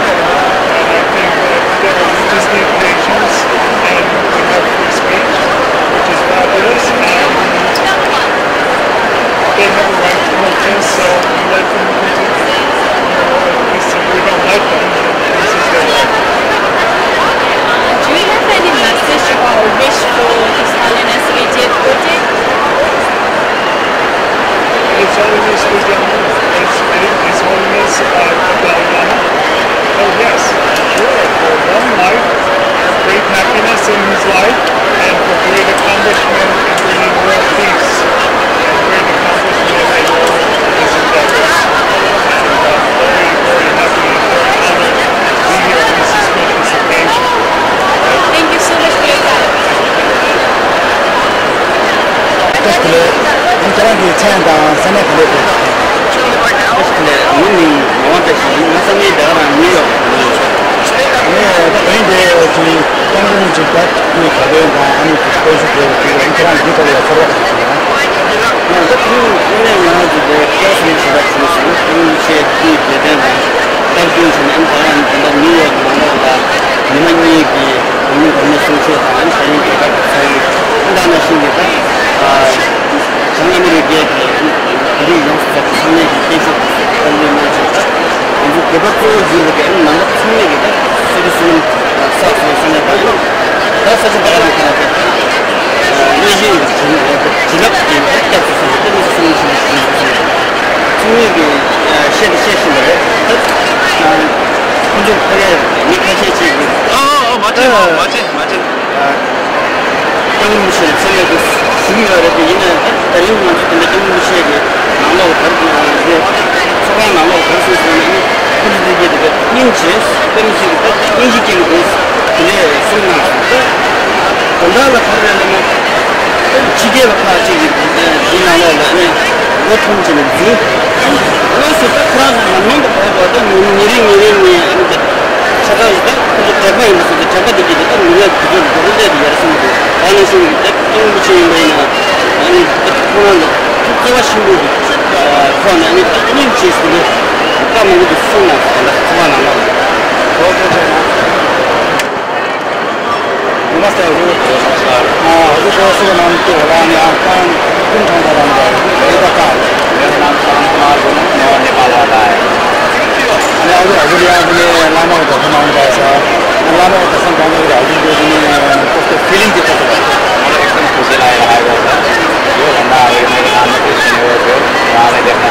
I think that, uh, we just need patience, and we have free speech, which is fabulous, and they have a right to protest, so we let them continue. You know, if we don't like them, then this is their right. Uh, do you have any message or wish for His Holiness eightieth birthday? His Holiness the Dalai, His, His Holiness, uh, the Dalai Lama. Oh yes, sure. For long life, great happiness in his life, and for great accomplishment in bringing world peace and great accomplishment in all his endeavors. And I'm very, very happy and very honored to be here on this auspicious occasion. Thank you so much for your time. བཀྲ་ཤིས་བདེ་ལེགས། ཨ་ནི་ཁྱེད་རང་གི་མཚན་དང་ས་གནས་ག་འདྲས་རེད། བཀྲ་ཤིས་བདེ་ལེགས། ངའི་མིང་ངག་དབང་བཀྲ་ཤིས་ཡིན། ང་ས་གནས་རྒྱ་གར་རང་ནིའུ་ཡོག་ནས་ཡིན། ངས་ད་རིང་འདིར་ཅིག་སྐྱབས་མགོན་ཆེན་པོ་མཆོག་གི་དགའ་སྟོན་དང་ཨ་ནི་ཅིག་སྐུ་ཞབས་དེ་ཅིག་ཁྱེད་རང་ འདི་ཐོག་ལ་ཚོར་བ་ཞིག་བྱུང་ན། ང་ཚོ་ཐུན་མོང་ཐོག་ནས་ང་རང་ཚོ་དེ་སྐྱབས་སུ་མཆི་བ་ཞུ་ཞུ་ཐུན་མོང་ཆེད་དུ་དགེ་ལྡན་དང་སྟབས་བསྟུན་བྱས་ནས་ཨ་ནི་ད་ལྟ་ནིའུ་ཡོག་ནང་ལོགས་ལ་ཉི་མ་གཉིས་ཀྱི་གོ་མིན་གོ་མིན་གསུང་ཆོས་དང་ཨ་ནི་ད་རིང་དེ་ག་གི་ཚོགས་ཡིན་ཨ་ནི་ད་ནང་བཞིན་གྱི་ད་བྱང་ཨ་མི་རི་ཀའི་གི་བོད་རིགས་ཡོངས་སུ་རྫོགས་པ་ཚང་མས་ཀྱི་བརྟན་བཞུགས་བཀའ་འདྲི་གནང་བྱས་ད་ང་ཚོ་བོད་པ་གཙོ་བོ་གྱུར་པའི་ཨ་ནི་ནང་པ་ཚང་མས་ཀྱི་ད་སོ་སོ་སོ་སོ་ནས་ད་ཡིན། ད་ས་ཆ་བདག་རང་ཁ་ལ་ཕེབས། སྔོན་བཞིན་གྱི་བྱིན་རླབས་ཀྱི་སྐྱབས་སུ་སོང་སྟེ་མི་སུ་སོང་ཞིག་ཞིག་སོང་། ཚང་མས་ཀྱི་བཤད་དེ་བཤད་བཞིན་པ་རེད། ད་ཁོང་ཚོ་ཕ་གིར་མི་ཁ་ཤས་ཅིག་གིས། ཨ་ཨ་མ་བྱེད་མ་བྱེད་མ་བྱེད། སྐྱབས་མགོན་རིན་པོ་ཆེ་ལ་མཚན་སྨད་དུ་ཞུ་གི་ཡོད་རེད་དེ། ཡིན་ན་ད་རིང་ང་ཚོ་དེ་འདྲ་སྐྱབས་མགོན་རིན་པོ་ཆེ་གི་ནང་ལོགས་གར་དེ་ཚོགས་ཁང་ནང་ལོགས་གར་སོང་ཟེར་ན་ནི་ཁོང་ཚོ་འདི་གས་དེ་སྙིང་རྗེ་དཔེ་མི་སྲིད་ཀྱི་ད་སྙིང་རྗེ་སྐྱེ་གི་འདུག་དེ་ནས་གསུངས་གནང་སོང་། ད་དོན་དག་ལ་ག་རེ་རེད་ལབ་ན། ད་ཕྱི་རྒྱལ་བ་ཁག་ཅིག་གིས་འདི་ནང་ལོགས་ལ་ནི་མགོ་འཐོམས་བྱས་ནས་འཛུལ། ལོགས་སུ་ད་ཁོ་རང་ནང་མང་དུ་བབས་པ་ད་ཉིན་རེ་ཉིན་རེ་ནས་ཆ་ཚང་ཞིག་ད་ཁོ་ཚོ་དྲེགས་པ་ཡིན་པ་སོགས་ཀྱི་དྲེགས་པ་འདི་གིས་ད་མི་ལ་དུས་ཚོད་འགོར་འདས་ཀྱི་ཡར་སོང་གི་ད་ནང་བཞིན་གྱི་ད་སྐྱབས་མགོན་རིན་པོ་ཆེ་ཡིན་པ་ཡིན་ན་ཨ་ནི་ད་ཁོ་རང་ལ་ཐུགས་བརྩེ་བ་ཆེན་པོ་གི་ཐོག་ནས་ཨ་ནི་ད་སྙིང་རྗེ་ཟེར་ནས་བཀའ་མང་པོ་ཞིག་གསུངས་གནང་སོང་། ད་ཚོགས་པ་ནང་ལ་ཐུགས་རྗེ་ཆེ། नमस्ते हजुर। नमस्कार। अ, हजुर, तपाईँको शुभ नाम के होला? अनि आप कहाँ, कुन ठाउँबाट आउनुभयो? यता कहाँ? मेरो नाम पवन कुमार गुरुङ, म नेपालबाट आएँ। अनि हजुर, हजुर यहाँ पनि लामाको दर्शन आउनुभएछ। अनि लामाको दर्शन पाउँदाखेरि हजुरको पनि, अ, कस्तो फिलिङ के कस्तो भयो? मलाई एकदम खुसी लागिरहेको छ। योभन्दा अगाडि मैले लामाको सुनेको थियो, उहाँलाई देख्न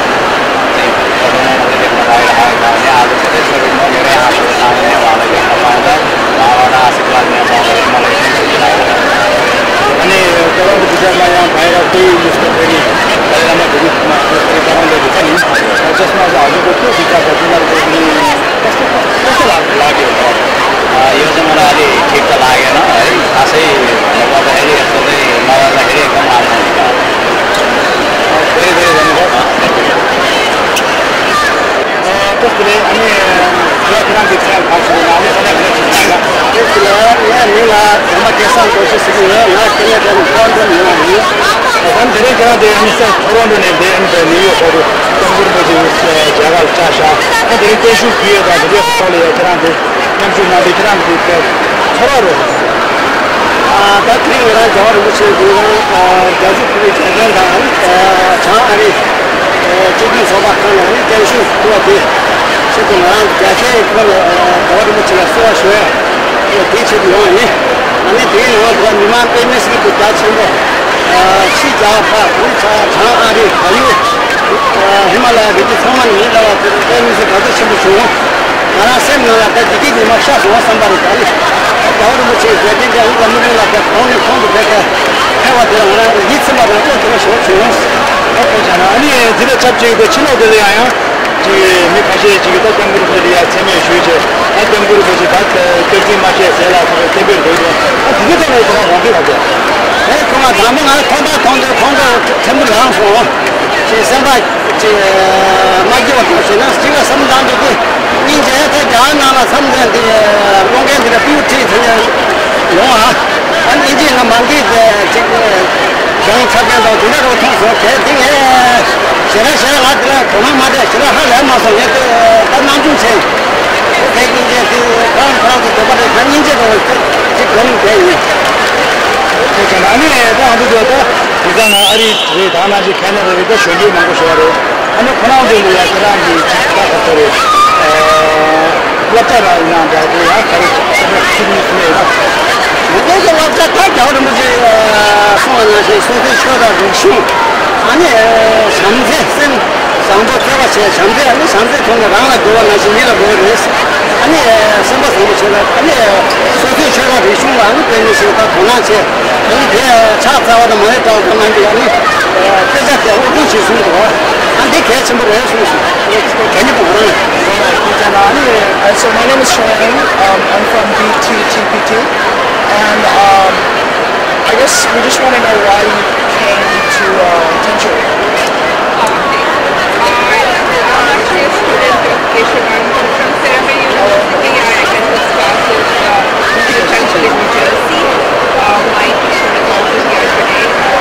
चाहिँ प्रथममा मैले देख्न पाइरहेको छ भने आज प्रत्यक्ष रूपमा मेरै आँखाको सामुन्ने उहाँलाई देख्न पाउँदा उहाँबाट आशीर्वाद लिन पाउँदाखेरि मलाई एकदम खुसी लाग्यो। अनि तपाईँको विचारमा यहाँ बाहिर कोही यस्तो फेरि बाहिरमा भिडियोमा यस्तो गराउँदै रहेछ नि, जसमा चाहिँ हजुरको के विचार छ? तिनीहरूको पनि कस्तो कस्तो लाग्- लाग्यो? अ, यो चाहिँ मलाई अलि ठिक त लागेन है, खासै भन्नुपर्दाखेरि यस्तो चाहिँ नगर्दाखेरि एकदम राम्रो हुन्छ। धेरै धेरै धन्यवाद। अ, कस्तो रे? अनि, अ, क्लास राम्रै छ, खास गरी नाम सधैँ हुने चिज लाग्ला। त्यस बेला यहाँ मिला धर्म केसन दोषी सिक्नु हो, न केले धर्म कौन धर्म हो। धन धेरै केरा दे अनि से थोरोन ने दे अनि दे लियो करू तंगुर बजे जगह चाशा। धेरै केशु किए दा दे तोले केरा दे। ཉམ་ཆུང་ནང་དུ་ཁྱེད་རང་གི་ཚོར་བ་རོ། ད་དེ་རིང་ང་རང་རྒྱལ་བ་རིན་པོ་ཆེ་མདུན་ལ་རྒྱ་གཞུང་ཕུལ་བའི་རྒྱལ་མཚན་དང་བྱང་ཨ་རི་སྤྱི་མཐུན་ཚོགས་པ་ཁང་ལ་སྐྱབས་ཞུ་ཕུལ་བ་དེ་ཆེད་དུ་ང་རང་རྒྱ་ཆེའི་ཁོ་ལ་རྒྱལ་བ་རིན་པོ་ཆེ་ལ་གསོལ་བ་ཞུ་བའི་དེ་ཆེད་དུ་ཡོང་བ་ཡིན། ཨ་ནི་དེའི་ནང་དུ་མི་མང་དཔེ་མི་སྲིད་པའི་རྒྱ་ཆེན་པོ་ཕྱི་རྒྱ་བོད་ཁ་བོད་བྱང་ཨ་རི་བལ་ཡུལ། ཧི་མ་ལ་ཡ་རི་རྒྱུད་ཚང་མ་ནས་མི་ལ་བ་དེ་དཔེ་མི་སྲིད་དགའ་ཚོར་ཆེན་པོ་བྱུང་། ང་རང་སེམས་ནང་ལ་ད་འདི་སྐད་ཉི་མ་ཤར་སོང་བསམ་པ་རེད། ད་ནི་རྒྱལ་བ་རིན་པོ་ཆེའི་མཛད་འཕྲིན་དེ་ཨ་ནི་ད་མི་རིགས་ལ་དེ་གོང་ནས་གོང་དུ་འཕེལ་ཏེ་ཕེབས་པ་དེ་ལ་ང་རང་ཡིད་ཚིམ་པ་དང་བློ་བདེ་བ་ཞེ་པོ་བྱུང་། ཨོ་ཁོ་བྱས་ན་ཨ་ནི་འདི་ལ་ཆབས་ཅིག་ཏུ་ཕྱི་ལོགས་དེ་ལ་ཡང་ཡང་ཅིག་མི་ཁ་ཤས་ཅིག་གིས་ད་སྐྱབས་མགོན་རིན་པོ་ཆེ་ལ་ཡ་མཚན་སྨད་ཞུས་བྱས་ད་སྐྱབས་མགོན་རིན་པོ་ཆེ་ད་སྐྱབས་རྗེ་མ་བྱས་ཟེར་ལ་སོགས་པའི་སྐད་འབོད་འདུག་ད་དེ་གའི་ཐོག་ལ་ཁོ་རང་དགོངས་འགལ་ག་ཚོད། ཨེ་ཁོ་མ་དང་པོ་ང་ཁོང་ཁྲོ་མཐོང་དུས་ཁོང་ཁྲོ་ཕྲན་བུ་ལངས་སོང་། ཅེས་སེམས་པ་ཅེས་མ་སྐྱིད་པ་ཐོག་བྱས་ན་སྤྱི་བ་བསམ་བློ་བཏང་དུས་དེ་སྙིང་རྗེ་ད་རྒྱ་གར་ནང་ལ་མཚམས་མཚམས་དེ་སློང་མཁན་དེ་ལ་པིའུ་ཁྲིད་ཐོན་ཡོང་ཨ། ཨ་ནི་ཨིན་ཇི་ནང་མ་འདི་ཅིག་གྱང་ཚབ་མཁན་དང་དེ་འདྲ་རོ་མཐོང་སོང་། དེ་དེ་ངས་ཞེ་དྲག་ཞེ་དྲག་ང་དེ་ལ་དོ་སྣང་མ་སྤྲད། ཞེ་དྲག་ཧ་ལས་མ་སོང་། ངས་དེ་ད་སྣང་ཆུང་བྱས། ཁོ་དེ་སྙིང་རྗེ་དེ་ཁོ་རང་ཁོ་རང་ཚོ་འདོད་པ་རེད། ད་སྙིང་རྗེ་རོ་ཅིག་དགོས་ནི་དེ་ཡིན། ཁོ་ཚོ་ན་ནི་ད་ང་ཚོ་ད་དེ་ཚོ་ན་ཨ་རི་རེད། ད་ནང་བཞིན་ཁེ་ན་ཌ་རེད། ད་གཞོན་སྐྱེས་མང་པོ་ཞིག་ཡོད་རེད། ཨ་ནི་ཁོ་རང་ཚོ་ལ་ཡ་ཁྱེད་རང་གིས་ཅིག་ད་ག་ཚོད་རེད། སློབ་གྲྭ་རང་ཡིན་ན་འདྲ་དེ་ཡང་ག་རེ་ཅིག་ད་ག་ཚོད་ནས་སུ་ནས་ཡིན་ན། ང་ཚོ་གི་སློབ་གྲྭ་ད་རྒྱལ་བ་རིན་པོ་ཆེས་གསུངས་པ་ནང་བཞིན་སོ་སོའི་ཆོས་དང་རིག་གཞུང་ཨ་ནི་བྱམས་བརྩེ་སེམས་བཟང་པོ་བརྩེ་བ་བྱས། བྱམས་བརྩེ་ཨ་ནི་བྱམས་བརྩེ་ཐོག་ནས་རང་ལ་དགེ་བ་ནང་བཞིན་མི་ལ་དགེ་བ་རེད། ཨ་ནི་སེམས་པ་བཟང་པོ་བྱས་ན་ཨ་ནི་སོ་སོའི་ཆོས་དང་རིག་གཞུང་ལ་ཨ་ནི་དཔེ་མི་སྲིད་ད་དོ་སྣང་བྱས། ཨ་ནི་དེ་ཕྱག་འཚལ་བ་དང་མ་ཡི་བཀྲ་བ་དང་མ་འདི་ཨ་ནི་དཔེ་ཆ་དེ་སློབ་སྦྱོང་བྱེད་གསུངས་འདུག་ཨ་འདི་གལ་ཆེན་པོ་རེད་གསུངས་སོང་། ག་ནི་པོ་རང་། Uh, so my name is Shoyang. Um, I'm from B T T P T. And um, I guess we just want to know why you came to uh, Tenchu. Um, I am actually a student of Keshava Nishikam Ceremony University. I attended classes uh, in Tenchu in New Jersey. Uh, my mission is also here today.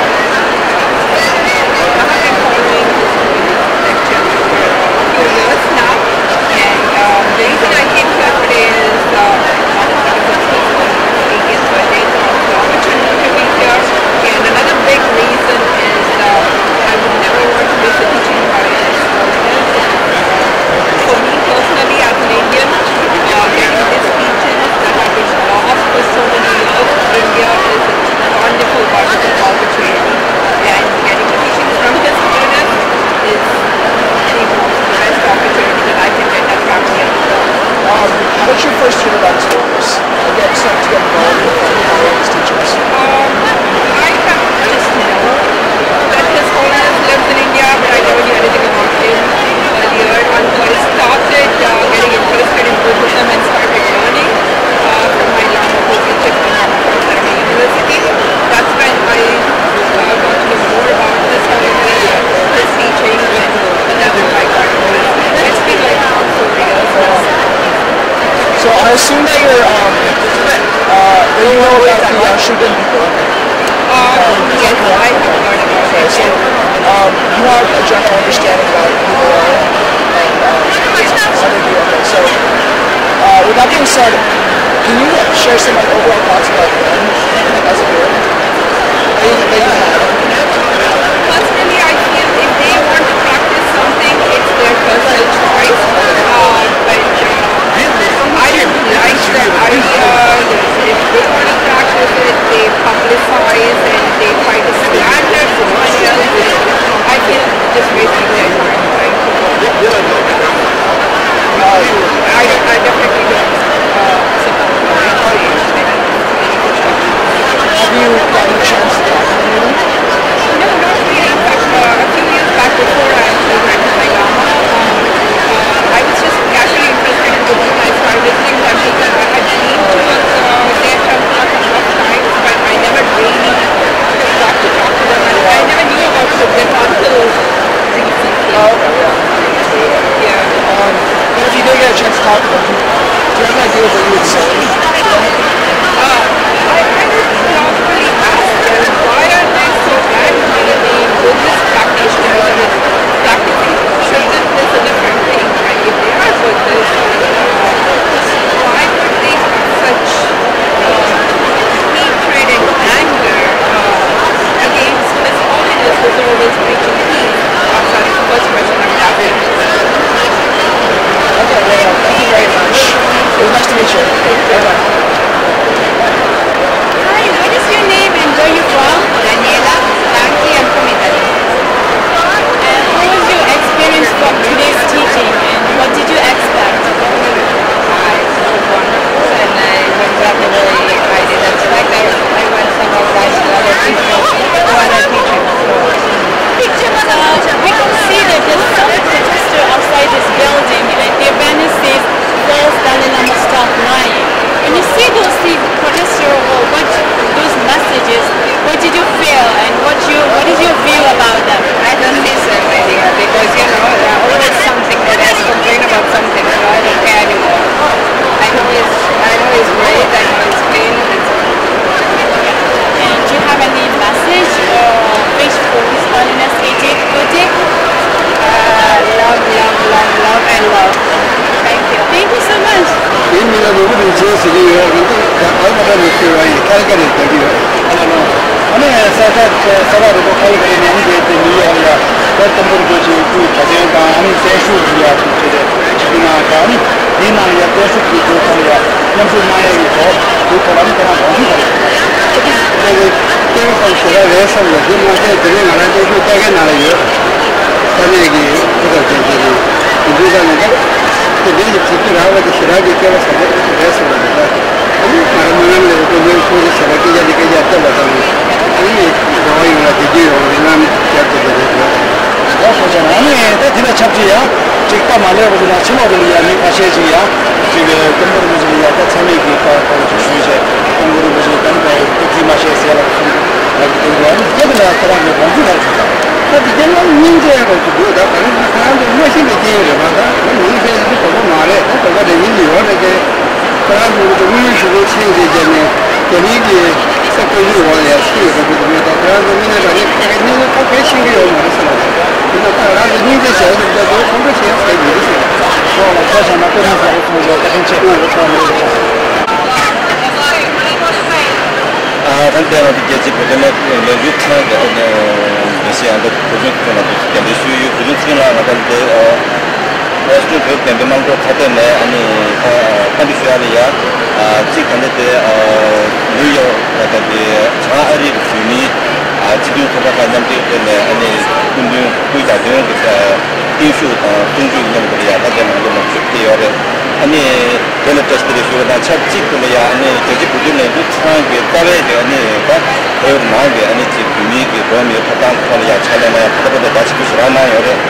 About his holiness? Again, just like to get involved with, like, how all these teachers. Um, I have just know that His Holiness lives in India, but I never knew anything about him earlier until I started uh, getting interested in Buddhism and started learning uh, from my Lama who teaches in University. That's when I uh, got to know more about His Holiness, his teachings, and that's when I got interested. It's been like four years now. So I assume that you're, um, uh, that you know about the uh, Shugen people. Uh, yes, I have heard about it. Okay, so um, you have a general understanding about who they are and um, what they do. Okay, so uh, with that being said, can you share some like overall thoughts about them as a group? Personally, I feel if they want to practice something, it's their personal choice. Uh, but uh, I don't like the idea that if they want to practice it, they publicize and they try to slander someone else. I feel just wasting their time. I, don't, I definitely don't uh, support what they say. Have you gotten a chance to talk to anyone? No, not really. In fact, uh, a few years back, before I actually met my Lama, um, uh, I was just casually interested in Buddhism. I started visiting temples, and I had been to uh, their temple a couple of times, but I never really got to talk to them. And I never knew about Buddhism until recently. Oh, okay. Yeah. Um, but if you did get a chance to talk to them, do you have an idea of what you would say? Uh, I kind of not really ask them, why are they so angry? I mean, Buddhist practitioners, I mean, practicing Buddhism is a different thing, right? If they are Buddhist, why would they have such uh, hatred and anger uh, against His Holiness, who's always preaching peace? Uh, sorry, the first person I'm talking to. Okay, well, thank you very much. It was nice to meet you. Bye-bye. Hi, what is your name and where you from? Daniela Franchi, I'm from Italy. And how was your experience from today's teaching and what did you expect? I was wonderful and I went back very, I didn't expect. I, I went some of that to other people, to other teachers. So, uh, I can see that there's some protester outside this building and their banner says, "False Dalai Lama, stop lying." When you see those things, protester or what those messages, what did you feel and what you what is your view about them? I don't listen really because you know there are always something that has complained about something, so I don't care anymore. I know he's I know he's right, I know he's clean. And do you have any message or wish for His Holiness eighty-eighth birthday? Uh, love, love, love, love, and love. Thank you. Thank you so much. ཡིན་མིན་ལ་ནོར་བུ་རིན་ཆེན་ཟེར་གྱི་ཡོད། རིན་ཐང་ད་ཨལ་བ་ཏ་ནས་ཁྱེར་བ་ཡིན། ཁལ་ཀ་རེ་བསྡད་ཀྱི་ཡོད། ཨ་ལ་ལོ། ཨ་ནི་ས་ཐག་ས་ཐག་རིང་པོ་ཁལ་ཀ་རེ་ནས་ཨ་ནི་བསྡད་དེ་ནིའུ་ཡོག་ལ་ཡ་ད་སྟོན་པ་རིན་པོ་ཆེའི་སྐུའི་གྲྭ་ཆེན་དང་ཨ་ནི་བརྟན་བཞུགས་ཀྱི་ཡ་ཐུགས་རྗེ་ཆེ་ཞུ་གི་གནང་ཡ། ཨ་ནི་དེའི་ནང་ལ་ཡ་བརྟན་བཞུགས་ཀྱི་སྒོ་ཁ་ལ་ཡ་མཉམ་ཞུགས་གནང་ཡ་གི་ཐོག་དེའི་ཐོག་ལ་ཨ་ནི་ཁྱེད་རང་དགོངས་ཞུ་གནང་ཡོད། ད་གི་སྐྱེ་བོ་ཁམས་ཞེ་དྲག་རེད་བསམ་ཡོད། དེ་མ་ཟད་དེ་རིང་ང་རང་བརྟན་བཞུགས་ལྟ་མཁན་ནང་ལ་ཡོད། ས་གནས་ཀྱི་སྐུ་ཚབ་ཅན་དེ་རེད། དེ་འདྲའི་ཀ་ནས་ད་དེ་འདྲའི་གི་དེ་དུས་རང་ལ་གི་ཞེ་དྲག་གི་སྐལ་བ་བཟང་པོ་རེད་བསམ་པ་རེད། ད་ཨ་ནི་ང་རང་མི་ངམ་ལས་རེ་སྐུ་མགྲོན་ཁོང་གི་ཞེ་དྲག་སྐད་ཆ་འདི་སྐད་ཆ་བསྟན་པ་དང་ཨ་ནི་འགྲོ་བ་ཡོངས་ལ་བདེ་སྐྱིད་ཡོང་བའི་རེ་སྨོན་བསྐྱར་དུ་འདི་རེད་ལ། ད་སོང་ཙང་ཨ་ནི་ད་དེ་ལ་ཆབས་ཅིག་ཡ་ཅིག་ད་མ་ལས་པ་དེ་ལ་ཕྱི་ལོགས་དེ་ལ་ཡ་མི་ཁ་ཤས་ཅིག་ཡ་ཅིག་སྟོན་པ་རིན་པོ་ཆེ་ལ་ཡ་ད་ཚད་མེད་ཀྱི་བཀའ་བཀའ་ཅིག་ཞུས་བྱས་སྟོན་པ་རིན་པོ་ཆེ་ད་ནི་ད་སྐུ་ཚེ་མ་ཤེས་ཟེར་ལ་གསུངས། ཡག་གི་དེ་འདྲ་ཨ་ནི་སྐྱེ་དེ་ལ་ཁོ་རང་གི་དགོངས་ཚུལ་ལ་ཞུ་ད། ད་དེ་རྒྱ་ནང་སྙིང་རྗེ་རོགས་ཀྱི་དགོས། ད་ག་རེ་ཁོ་རང་ཚོ་བློ་ཤིན་ཏུ་སྐྱེ་ཡོད་རེད་པ། ད་ང་མི་ཤེས་ཤིག་དོགས་པ་མ་རེད། ད་དོགས་པ་རེ་ཡིན་གྱི་ཡོད་རེད་དེ། ཁོ་རང་ཚོ་ཚོ་དངོས་ཡོད་ཞུ་སྐུལ་ཆེན་རྗེས་བརྒྱབ་ནས་རྒྱ་མིའི་གི་ས་བཀོད་ཡུལ་འོག་ལ་ཡ་ཆེ་ཡོད་པ་འདུག་མེད་ད་ཁོ་རང་ཚོ་མི་ནས་རང་ཉིད་ཁ་ཁ་གཉིས་ནས་ཁ་ཁ་ཤེས་ཀྱི་ཡོད་མ་རེད་ཟེར་བ་རེད། དེ་ན་ད་ང་རང་ཚོ་སྙིང་རྗེ་བྱས་ཟེར་ད་དོ་ཁོང་ཁྲོ་བྱས་ཟེར་ཡོད་རེད་ཟེར། ཁོ་ལ་ཁོ་བྱས་ན་ཁོ་རང་ཚོ་ཚོ་ཚོ་ད་ཕན་ཆད་དངོས་པོ་ཚོ་མེད་པ་བྱས། ད་ལྟའི་ང་ཚོ་རྒྱལ་སྤྱིའི་བོད་དོན་ལས་ལས་འགུལ་ཚང་གི་ཨ་ནི་ལས་གཞི་ཨ་འདི་བོད་ལྗོངས་ཚོགས་ཆུང་ལ་འདི་གདན་འདྲེན་ཞུས་ཡོད། བོད་ལྗོངས་ཚོགས་ཆུང་ལ་ང་ཚོ་འདི་ཨ་ཨོ་སི་ཊི་བོད་བདེན་པའི་དམངས་གཙོ་ཚོགས་སྡེ་ནས་ཨ་ནི་ད་བཀའ་འདྲི་ཞུ་ཡ་ལ་ཡ་གཅིག་ད་ལྟ་དེ་ནིའུ་ཡོག་ད་ལྟ་དེ་བྱང་ཨ་རི་གི་བོད་མིའི་སྤྱི་མཐུན་ཚོགས་པ་ཁག་མཉམ་འབྲེལ་ཐོག་ནས་ཨ་ནི་སྐུ་མདུན་སྐུའི་གྱ་སྟོན་གྱི་བརྟན་བཞུགས་དང་གསུང་ཆོས་མཉམ་དུ་ལ་ཡ་ད་ལྟའི་ནང་ལོ་ལོ་ཞིག་ཕེབས་ཡོད་རེད། ཨ་ནི་དེ་ལ་བཀྲ་ཤིས་བདེ་ལེགས་ཞུ་བ་དང་ཆབས་ཅིག་ཏུ་ལ་ཡ་ཨ་ནི་རྒྱལ་སྤྱིའི་བོད་དོན་ལས་འགུལ་ཁང་གི་རྩ་བའི་གི་ཨ་ནི་ད་བོད་ནང་གི་ཨ་ནི་ཅིག་བོད་མིའི་གི་འགྲོ་བ་མིའི་ཐོབ་ཐང་ཐོག་ལ་ཡ་ཕྱག་ལས་གནང་ཡ་ད་ལྟ་བར་དུ་རྒྱ་ཆེན་པོ་ཞེ་དྲག་གནང་ཡོད་རེད།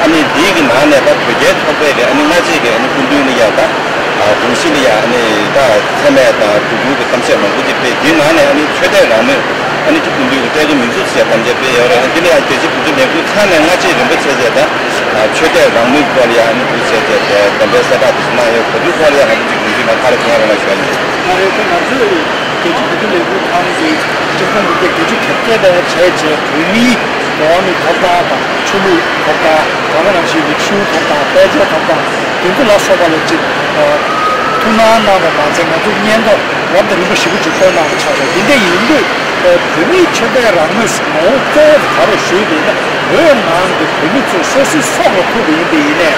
ཨ་ནི་འདིའི་གི་ནང་ནས་ད་བོད་རྒྱའི་ཚོགས་པའི་གི་ཨ་ནི་སྔ་རྗེས་ཀྱི་ཨ་ནི་སྐུ་མདུན་ལ་ཡ་ད་དགོངས་གཞི་ལ་ཡ་ཨ་ནི་ད་མཚན་སྨད་དང་སྒྲོ་སྐུར་གི་གཏམ་བཤད་མང་པོ་ཅིག་སྤེལ། དེའི་ནང་ནས་ཨ་ནི་ཆོས་དད་རང་མོས་ཨ་ནི་ཅིག་སྐུ་མདུན་གྱི་སྐད་ཆ་མིང་ཚོ་ཟེར་གཏམ་བཤད་སྤེལ་ཡོད་རེད། ཨ་ནི་དེ་ལ་ཡང་རྒྱལ་སྤྱིའི་བོད་དོན་ལས་འགུལ་ཁང་ནས་སྔ་རྗེས་རིམ་པ་བྱས་བྱས་ད་ཆོས་དད་རང་མོས་སྐོར་ལ་ཡང་ཨ་ནི་འདུག་བྱས་བྱས་བསྡོམས་པས་གསལ་བསྒྲགས་དེ་ཚོ་གནང་ཡོད། གོ་བསྡུར་སྐོར་ལ་ཡང་ང་ཚོ་ཅིག་མུ་མཐུད་ནས་ཁ་རེ་ཁོང་རང་ལ་ཞུ་བ་ཡིན། ད་རེས་ཁོ་ང་ཚོས་རྒྱལ་སྤྱིའི་བོད་དོན་ལས་འགུལ་ཁང་གི་སྤྱི་ཁོངས་མི་སྡེ་བརྒྱད་ཅུ་གྱ་བརྒྱད་དེ་བྱས་བྱས་བོད་མིའི་འགྲོ་བ་མིའི་ཐོབ་ཐང་དང་ཆོས་ལུགས་ཐོབ་ཐང་དེ་ག་ནང་བཞིན་གྱི་ཆོས་ཐོབ་ཐང་དཔལ་འབྱོར་ཐོབ་ཐང་དེ་ཚོ་ལ་སོགས་པ་ལ་ཅིག་ཐུགས་སྣང་གནང་བ་མ་ཚད་ང་ཚོ་སྙན་ཐོ་རབ་དང་རིམ་པ་ཞིག་པོ་ཅིག་བཏོན་གནང་བ་ཆགས་པས། འདི་འདྲ་ཡིན་དུས་བོད་མིའི་ཆོས་དད་རང་མོས་ངོ་བོ་གཙོ་བོ་དེ་ག་རེ་ཞུས་པ་ཡིན་ན། བོད་ནང་གི་བོད་མི་ཚོས་སོ་སོའི་སྲོག་ལ་ཕུལ་བ་ཡིན་པ་ཡིན་ནའི་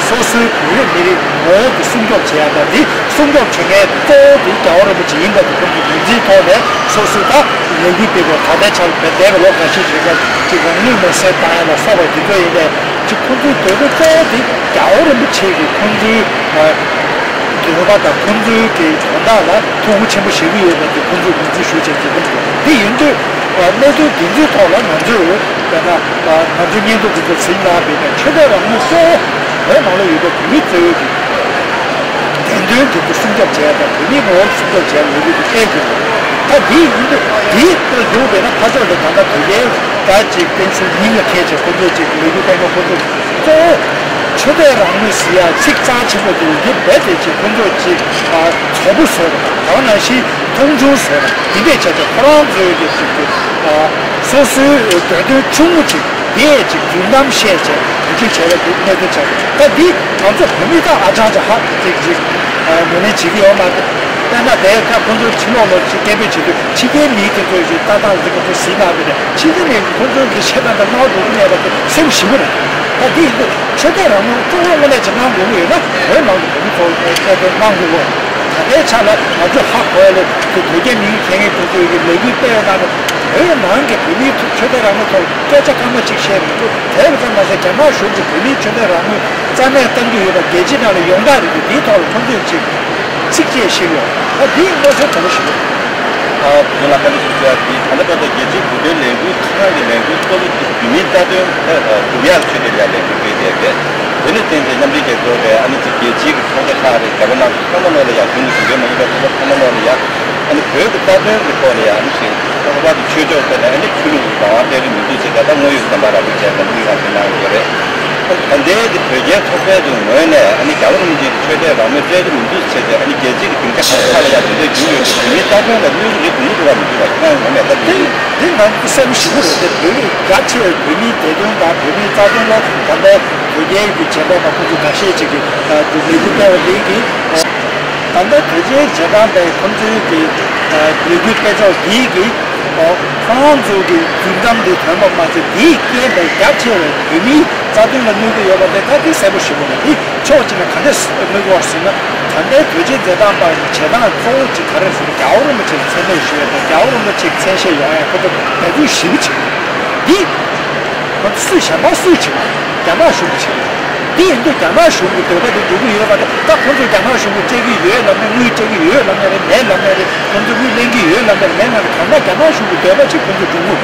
སོ་སོའི་བོད་རིགས་མི་རིགས་ངོ་བོ་དེ་སྲུང་སྐྱོབ་བྱེད་ཡ་དང་། འདི་སྲུང་སྐྱོབ་བྱེད་མཁན་གཙོ་བོ་དེ་རྒྱལ་བ་རིན་པོ་ཆེ་ཡིན་པ་དེ་ཁོང་གི་ངོས་འཛིན་ཐོག་ནས་སོ་སོའི་ད་ལས་འགུལ་སྤེལ་བའི་ད་ལྟའི་ཆར་བོད་འདས་པའི་ལོ་འགའ་ཤས་ཤིག་རིང་ལ་ཅིག་རང་ལུས་མེར་སྲེག་བཏང་ཡ་ལ་སོགས་པ་དེ་ཚོ་ཡིན་ནའི་ཅིག་ཁོང་ཚོའི་འདོད་པ་གཙོ་བོ་དེ་རྒྱལ་བ་རིན་པོ་ཆེ་གིས་ཁོང་ཚོའི་འདོད་པ་དང་ཁོང་ཚོའི་གི་དོན་དག་ལ་ཐུགས་ཁུར་ཆེན་པོ་བཞེས་ཀྱི་ཡོད་པ་དེ་ཁོང་ཚོས་ངོས་འཛིན་ཞུ་བྱས་ཀྱི་འདུག་དེ་ཡིན་དུས་གནད་དོན་འདི་ཚོའི་ཐོག་ལ་ང་ཚོས་དཔེར་ན་ང་ཚོའི་སྙན་ཐོ་འདི་ཚོ་གཟིགས་གནང་བ་ཡིན་ན་ཆོས་དད་རང་མོས་གཙོ་བོ་བོད་ནང་ལ་ཡོད་པའི་བོད་མི་གཙོ་བོ་གི་བདེན་དོན་དེ་ཚོ་སྲུང་སྐྱོབ་བྱས་དང་བོད་མིའི་ངོ་བོ་སྲུང་སྐྱོབ་བྱས་ལས་འགུལ་དེ་སྤེལ་དགོས། ད་འདི་ཡིན་དུས་འདི་ལྟར་འགྱུར་བས་ན་ཕར་ཕྱོགས་ལ་ད་ལྟ་དོལ་རྒྱལ་ད་ཅིག་བསྟན་སྲིད་སྙིང་ལ་འཁེལ་བྱས་ཁོ་ཚོས་ཅིག་ལས་འགུལ་སྤེལ་ན་ཁོ་ཚོ་གཙོ་བོ་ཆོས་དད་རང་མོས་ཟེར་ཡ་ཚིག་རྩ་ཆེན་པོ་དེ་འདི་རྦད་དེ་ཅིག་ཁོ་ཚོ་ཅིག་ཚོགས་པ་བཟོས་པ་དང་ནང་བཞིན་མཐོང་ཆུང་བཟོས་པ་འདི་འདྲས་བྱས་ཏེ་ཁོ་རང་ཚོའི་གི་ཅིག་གི་སོ་སོའི་འདོད་དོན་ཆུང་ངུ་ཅིག་དེ་ཅིག་རྫུན་གཏམ་བཤད་བྱས་བེད་སྤྱོད་བྱས་པ་དེ་གནད་དོན་ཆགས་ཀྱི་འདུག་ད་འདི་ང་ཚོ་བོད་མི་ད་ཨ་ཅང་ཅང་ཧ་ཅིག་ཅིག་ངོས་ལེན་བྱེད་ཀྱི་ཡོད་མ་རེད། དཔེར་ན་དེ་ཁ་ཁོང་ཚོའི་ཕྱི་ལོགས་ལ་ཅིག་སྐད་འབོད་བྱེད་དུས་ཕྱི་རྒྱལ་མིའི་དེ་ཚོའི་ཅིག་ལྟ་སྟངས་དེ་ཁོང་ཚོས་གཟིགས་གནང་བ་རེད། ཕྱི་རྒྱལ་མིས་ཁོང་ཚོའི་གི་བཤད་སྟངས་དང་རྣ་བ་འགྲོ་གི་མེད་པ་དེ་སེམས་ཞིབ་པོ་རེད། ད་འདི་ཡིན་དུས་ཆོས་དད་རང་མོས་གཙོ་བོ་དངོས་གནས་ཅིག་གནང་དགོས་ཀྱི་ཡོད་ན་བོད་ནང་གི་བོད་མི་ཚོ་གནད་དོན་གནང་དགོས་ཀྱི་ཡོད། ད་ལྟའི་ཆ་ལ་ང་ཚོས་ཧ་གོ་ཡ་ལས་དེ་དོལ་རྒྱལ་མིའི་མཁས་དབང་དེ་ཚོའི་གི་ལས་འགུལ་སྤེལ་ཡ་ནང་ནས་བོད་ནང་གི་བོད་མིའི་ཐོག་ཆོས་དད་རང་མོས་ཐོག་སྐད་ཆ་སྐར་མ་གཅིག་བཤད་མི་འདུག་དེ་བས་ཙམ་མ་ཟད་རྒྱ་ནག་གཞུང་གིས་བོད་མིའི་ཆོས་དད་རང་མོས་རྩ་མེད་གཏང་གི་ཡོད་པ་རྒྱལ་སྤྱིའི་ནང་ལ་ཡོངས་གྲགས་རེད་དེ། དེའི་ཐོག་ལ་ཁོང་ཚོས་ཅིག་ཚིག་བཅད་བཞག་ཡོད། ད་འདི་མངོན་གསལ་དོད་པོ་ཞིག་རེད། ཨ་བོད་ལ་བཀའ་འདྲི་ཞིག་ཞུ་ཡ་དེ་ད་ལྟ་བར་དུ་རྒྱལ་སྤྱིའི་བོད་དོན་ལས་འགུལ་ཁང་གི་ལས་འགུལ་གཙོ་བོ་དེ་བོད་མིའི་རྩ་དོན་ཨ་ཨ་སྒྲུབ་ཡག་ཆེད་དུ་ཡ་ལས་འགུལ་སྤེལ་བསྡད་པས། དེ་ནས་བརྟེན་ཏེ་མཉམ་འབྲེལ་རྒྱལ་ཚོགས་རེད། ཨ་ནི་ཅིག་རྒྱལ་སྤྱིའི་གི་ཚོགས་སྡེ་ཁག་རེད། རྒྱ་བོད་ནང་ཚོ་ཚང་མ་ནང་ལ་ཡ་གཞུང་གི་གཞུང་འབྲེལ་མ་ཡིན་པའི་ཚོགས་པ་ཚང་མ་ནང་ལ་ཡ་ཨ་ནི་བོད་ཀྱི་རྩ་དོན་གྱི་ཐོག་ལ་ཡ་ཨ་ནི་ཅིག་ལྷག་པར་དུ་ཆོས་ཕྱོགས་ཐད་ནས་ཨ་ནི་ཆོས་ལུགས་རང་དབང་སྤེལ་གི་མི་འདུག་ཅེས་ད་ལྟ་དངོས་ཡོད་བསམ་པ་ར་བོ་བྱས་ནས་དམིགས་རང་བྱེད་གནང་ཡོད་རེད། ད་ལྟའི་གི་དོལ་རྒྱལ་ཚོགས་པའི་གི་ངོས་ནས་ཨ་ནི་རྒྱལ་བ་རིན་པོ་ཆེའི་ཆོས་དད་རང་མོས་སྤྲད་གི་མི་འདུག་ཅེས་ཏེ་ཨ་ནི་རྒྱལ་སྤྱིའི་གི་སྡིངས་ཆ་ཁག་ལ་ཡ་དེ་འདྲའི་རྒྱུས་ཡོད་ཀྱི་བོད་མིའི་རྩ་དོན་ལ་གནོད་གི་རེད་གོ་གི་འདུག་བ་མི་འདུག་བ་ཁྱེད་རང་ངོ་མས་ད་དེ་དེ་ང་ཚོ་གསལ་པོ་ཞེ་པོ་རེད་དེ། བོད་རིགས་རྒྱ་ཆེ་བའི་བོད་མིའི་བདེ་དོན་དང་བོད་མིའི་རྩ་དོན་ལ་ད་ལྟ་དོལ་རྒྱལ་གྱི་བྱེད་སྒོ་ནང་ཁོང་ཚོ་འགའ་ཤས་ཅིག་གིས་ལས་འགུལ་སྤེལ་བ་དེ་གིས། ད་ལྟ་དོལ་རྒྱལ་རྗེས་འབྲང་པས་ཁོང་ཚོའི་གི་ལས་འགུལ་སྤེལ་ཕྱོགས་དེའི་གི་ཁོ་རང་ཚོའི་གི་རྫུན་གཏམ་འདི་ཐོན་པ་མ་ཚད་དེའི་རྐྱེན་པས་རྒྱ་ཆེ་བའི་བོད་མིའི་རྩ་དོན་ལ་གནོད་ཀྱི་ཡོད་པ་དེ་ད་དེ་གསལ་པོ་ཞེ་པོ་རེད། དེ་ཕྱོགས་གཅིག་ནས་ག་འདྲས་གནོད་ཀྱི་ཡོད་ཟེར་ན། ད་ལྟའི་དོལ་རྒྱལ་རྗེས་འབྲང་པ་གི་བྱེད་སྟངས་གཙོ་བོ་གཅིག་ག་རེ་ཟེར་ན་རྒྱལ་བ་རིན་པོ་ཆེ་ལ་མཚན་སྨད་ཞུ་ཡ་དང་རྒྱལ་བ་རིན་པོ་ཆེ་གི་མཚན་ཤས་ཡོང་ཡ་ཁོ་ཚོ་འབད་བརྩོན་ཞེ་པོ་བྱེད་ཀྱི་འདུག་འདི། ང་ཚོ་སུས་གཞན་པ་སུས་བྱེད་པ། རྒྱ་ནག་གཞུང་གིས་བྱེད་ཀྱི་རེད། དེ་ཡིན་དུས་རྒྱ་ནག་གཞུང་གི་འདོད་པ་དེ་འགྲུབ་ཀྱི་ཡོད་པ་དེ་ད་ཁོང་ཚོས་རྒྱ་ནག་གཞུང་གིས་སྤྲད་ཀྱི་ཡོད་ལབ་ནས་དངུལ་སྤྲད་ཀྱི་ཡོད་ལབ་ནས་རེད། མེད་ལབ་ནས་རེད། ཁོང་ཚོས་དངུལ་ལེན་གྱི་ཡོད་ལབ་ནས་རེད། མེད་ལབ་ནས་གང་ལྟར་རྒྱ་ནག་གཞུང་གི་འདོད་པ་ཅིག་ཁོང་ཚོས་འགྲུབ་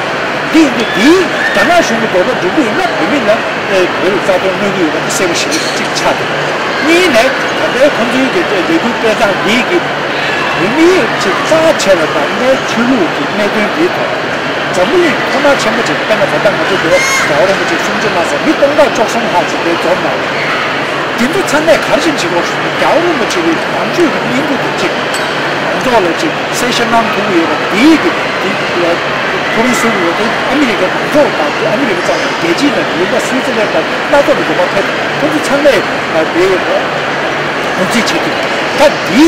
ཀྱི་འདུག་དེ་ཡིན་དུས་དེའི་རྒྱ་ནག་གཞུང་གི་འདོད་པ་འགྲུབ་ཀྱི་ཡིན་ན་བོད་མི་ལ་ཨེ་བོད་རིགས་རྩ་དོན་གནོད་ཀྱི་ཡོད་པ་དེ་གསལ་པོ་ཞིག་གཅིག་ཆགས་འདུག་གཉིས་ནས་ད་ལྟའི་ཁོང་ཚོའི་གི་ལས་འགུལ་སྤེལ་སྟངས་འདིའི་གི་བོད་མིའི་ཅིག་རྩ་ཆེ་བ་དང་ནས་ཆོས་ལུགས་ཀྱི་གནད་དོན་འདིའི་ཐོག་འཛམ་བུ་གླིང་གི་མཐོང་སྣང་ཆེན་པོ་ཅིག་དཔེར་ན་ད་ལྟ་ང་ཚོ་འདིར་རྒྱལ་བ་རིན་པོ་ཆེ་གསུང་ཆོས་གནང་ས་མི་སྟོང་ཕྲག་བཅུ་གསུམ་ལྷག་ཅིག་འདིར་འཛོམས་གནང་ཡོད། འདི་ཚོ་ཚང་མས་ག་རེ་བྱེད་ཀྱི་ཡོད་ཟེར་ན་རྒྱལ་བ་རིན་པོ་ཆེ་གི་ནང་ཆོས་ཀྱི་སྙིང་པོ་དེ་གཅིག་མང་ཚོགས་ལ་ཅིག་གསལ་བཤད་གནང་ཐུབ་ཀྱི་ཡོད་པ་འདིའི་གི་འདི་ཐུགས་ཕན་གསོས་ཀྱི་ཡོད་དེ་ཨ་མི་རི་ཀའི་མང་ཚོགས་དང་ཨ་མི་རི་ཀ་ཙམ་མ་ཡིན་རྒྱལ་སྤྱིའི་ནང་གི་ལུང་པ་སུའི་ཙི་ལན་དང་སྣ་ཚོགས་ཀྱི་ལུང་པ་ཕེབས་ཁོང་ཚོ་ཚང་མས་འདི་ངོས་འཛིན་བྱེད་ཀྱི་ཡོད། ད་འདི་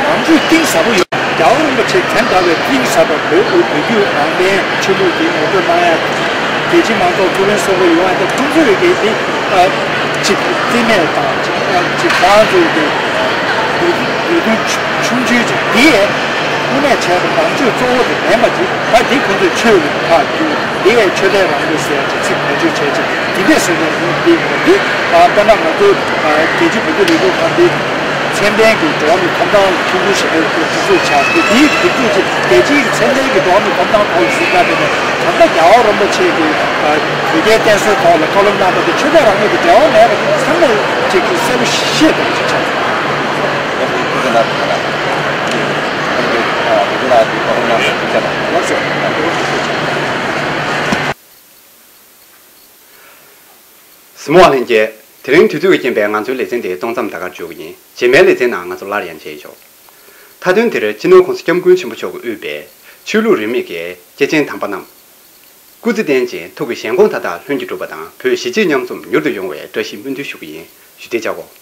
ནང་ཆོས་གཏིང་ཟབ་པོ་ཡོད། རྒྱལ་བ་རིན་པོ་ཆེ་དེ་འདྲ་བའི་གཏིང་ཟབ་པ་བོད་དབུས་བོད་བརྒྱུད་ནང་བསྟན་ཆོས་ལུགས་ཀྱི་ངོ་སྤྲོད་གནང་ཡ། རྒྱལ་སྤྱིའི་མང་ཚོགས་ཐུགས་ཕན་གསོས་པ་ཡོང་ཡ་དེ་ཁོང་ཚོའི་གི་དེ་ཨ་ཅིག་རྩིས་མེད་དང་ཅིག་ཨ་ཅིག་ཁོང་ཚོའི་གི་འདོད་འདོད་དོན་ཆུང་ཆུང་ཅིག་དེ་དངོས་གནས་བྱས་པ་ནང་ཆོས་གཙོ་བོ་དེ་མིན་པ་ཅིག་ད་དེ་ཁོང་ཚོས་ཆོས་ཀྱི་ཁ་བསྒྱུར་དེ་ཆོས་དད་རང་མོས་ཟེར་ཡ་ཅིག་ཚིག་བེད་སྤྱོད་བྱས་ཅིག་དེ་འདྲས་ཟེར་ནས་དེ་དེ་ཨ་དཔེར་ན་ང་ཚོ་རྒྱལ་སྤྱིའི་བོད་དོན་ལས་འགུལ་ཁང་དེ། མཚན་ལྡན་གྱི་འགྲོ་བ་མིའི་ཐོབ་ཐང་ཐུགས་ཁུར་བཞེས་པའི་གྲུབ་འབྲས་ཆགས་ཏེ། དེའི་གྲུབ་འབྲས་ཀྱི་རྒྱལ་སྤྱིའི་མཚན་ལྡན་གྱི་འགྲོ་བ་མིའི་ཐོབ་ཐང་ཐོག་ལ་གཟིགས་པ་དེ་ནི་ད་ལྟ་རྒྱལ་བ་རིན་པོ་ཆེ་གི་བོད་རྒྱའི་བསྟན་སྲོལ་ཐོག་ལ་བཀའ་སློབ་གནང་བ་དེ་ཆོས་དད་རང་མོས་ཀྱི་འབྲེལ་བ་མེད་པ་དེ་ཚང་མས་ཅིག་གིས་གསལ་པོ་ཤེས་ཐུབ་པ་ཅིག་ཆགས་སོང་། ལགས་སོ། གཟིགས་མོ་བ་ལྷན་རྒྱས། དེ་རིང་དུས་ཚོད་ཀྱི་རྐྱེན་པས་ང་ཚོའི་ལེ་ཚན་འདི་གཏོང་མཚམས་ད་གར་འཇོག་གི་ཡིན། རྗེས་མའི་ལེ་ཚན་ནང་ང་ཚོ་སླར་ཡང་མཇལ་ཡོང་། མཐའ་དོན་འདིར་སྤྱི་ནོར་༸གོང་ས་༸སྐྱབས་མགོན་ཆེན་པོ་མཆོག་གིས་དབུས་པའི་ཆོས་ལུགས་རིས་མེད་ཀྱི་སྐྱེས་ཆེན་དམ་པ་རྣམས། སྐུ་ཚེ་བརྟན་ཅིང་ཐུགས་ཀྱི་བཞེད་དགོངས་མཐའ་དག་ལྷུན་གྱིས་གྲུབ་པ་དང་། བོད་གཞིས་བྱེས་མཉམ་འཛོམས་མྱུར་དུ་ཡོང་བའི་བཀྲ་ཤིས་སྨོན་འདུན་ཞུ་གི་ཡིན། ཞུ་བདེ་བྱ་གོ།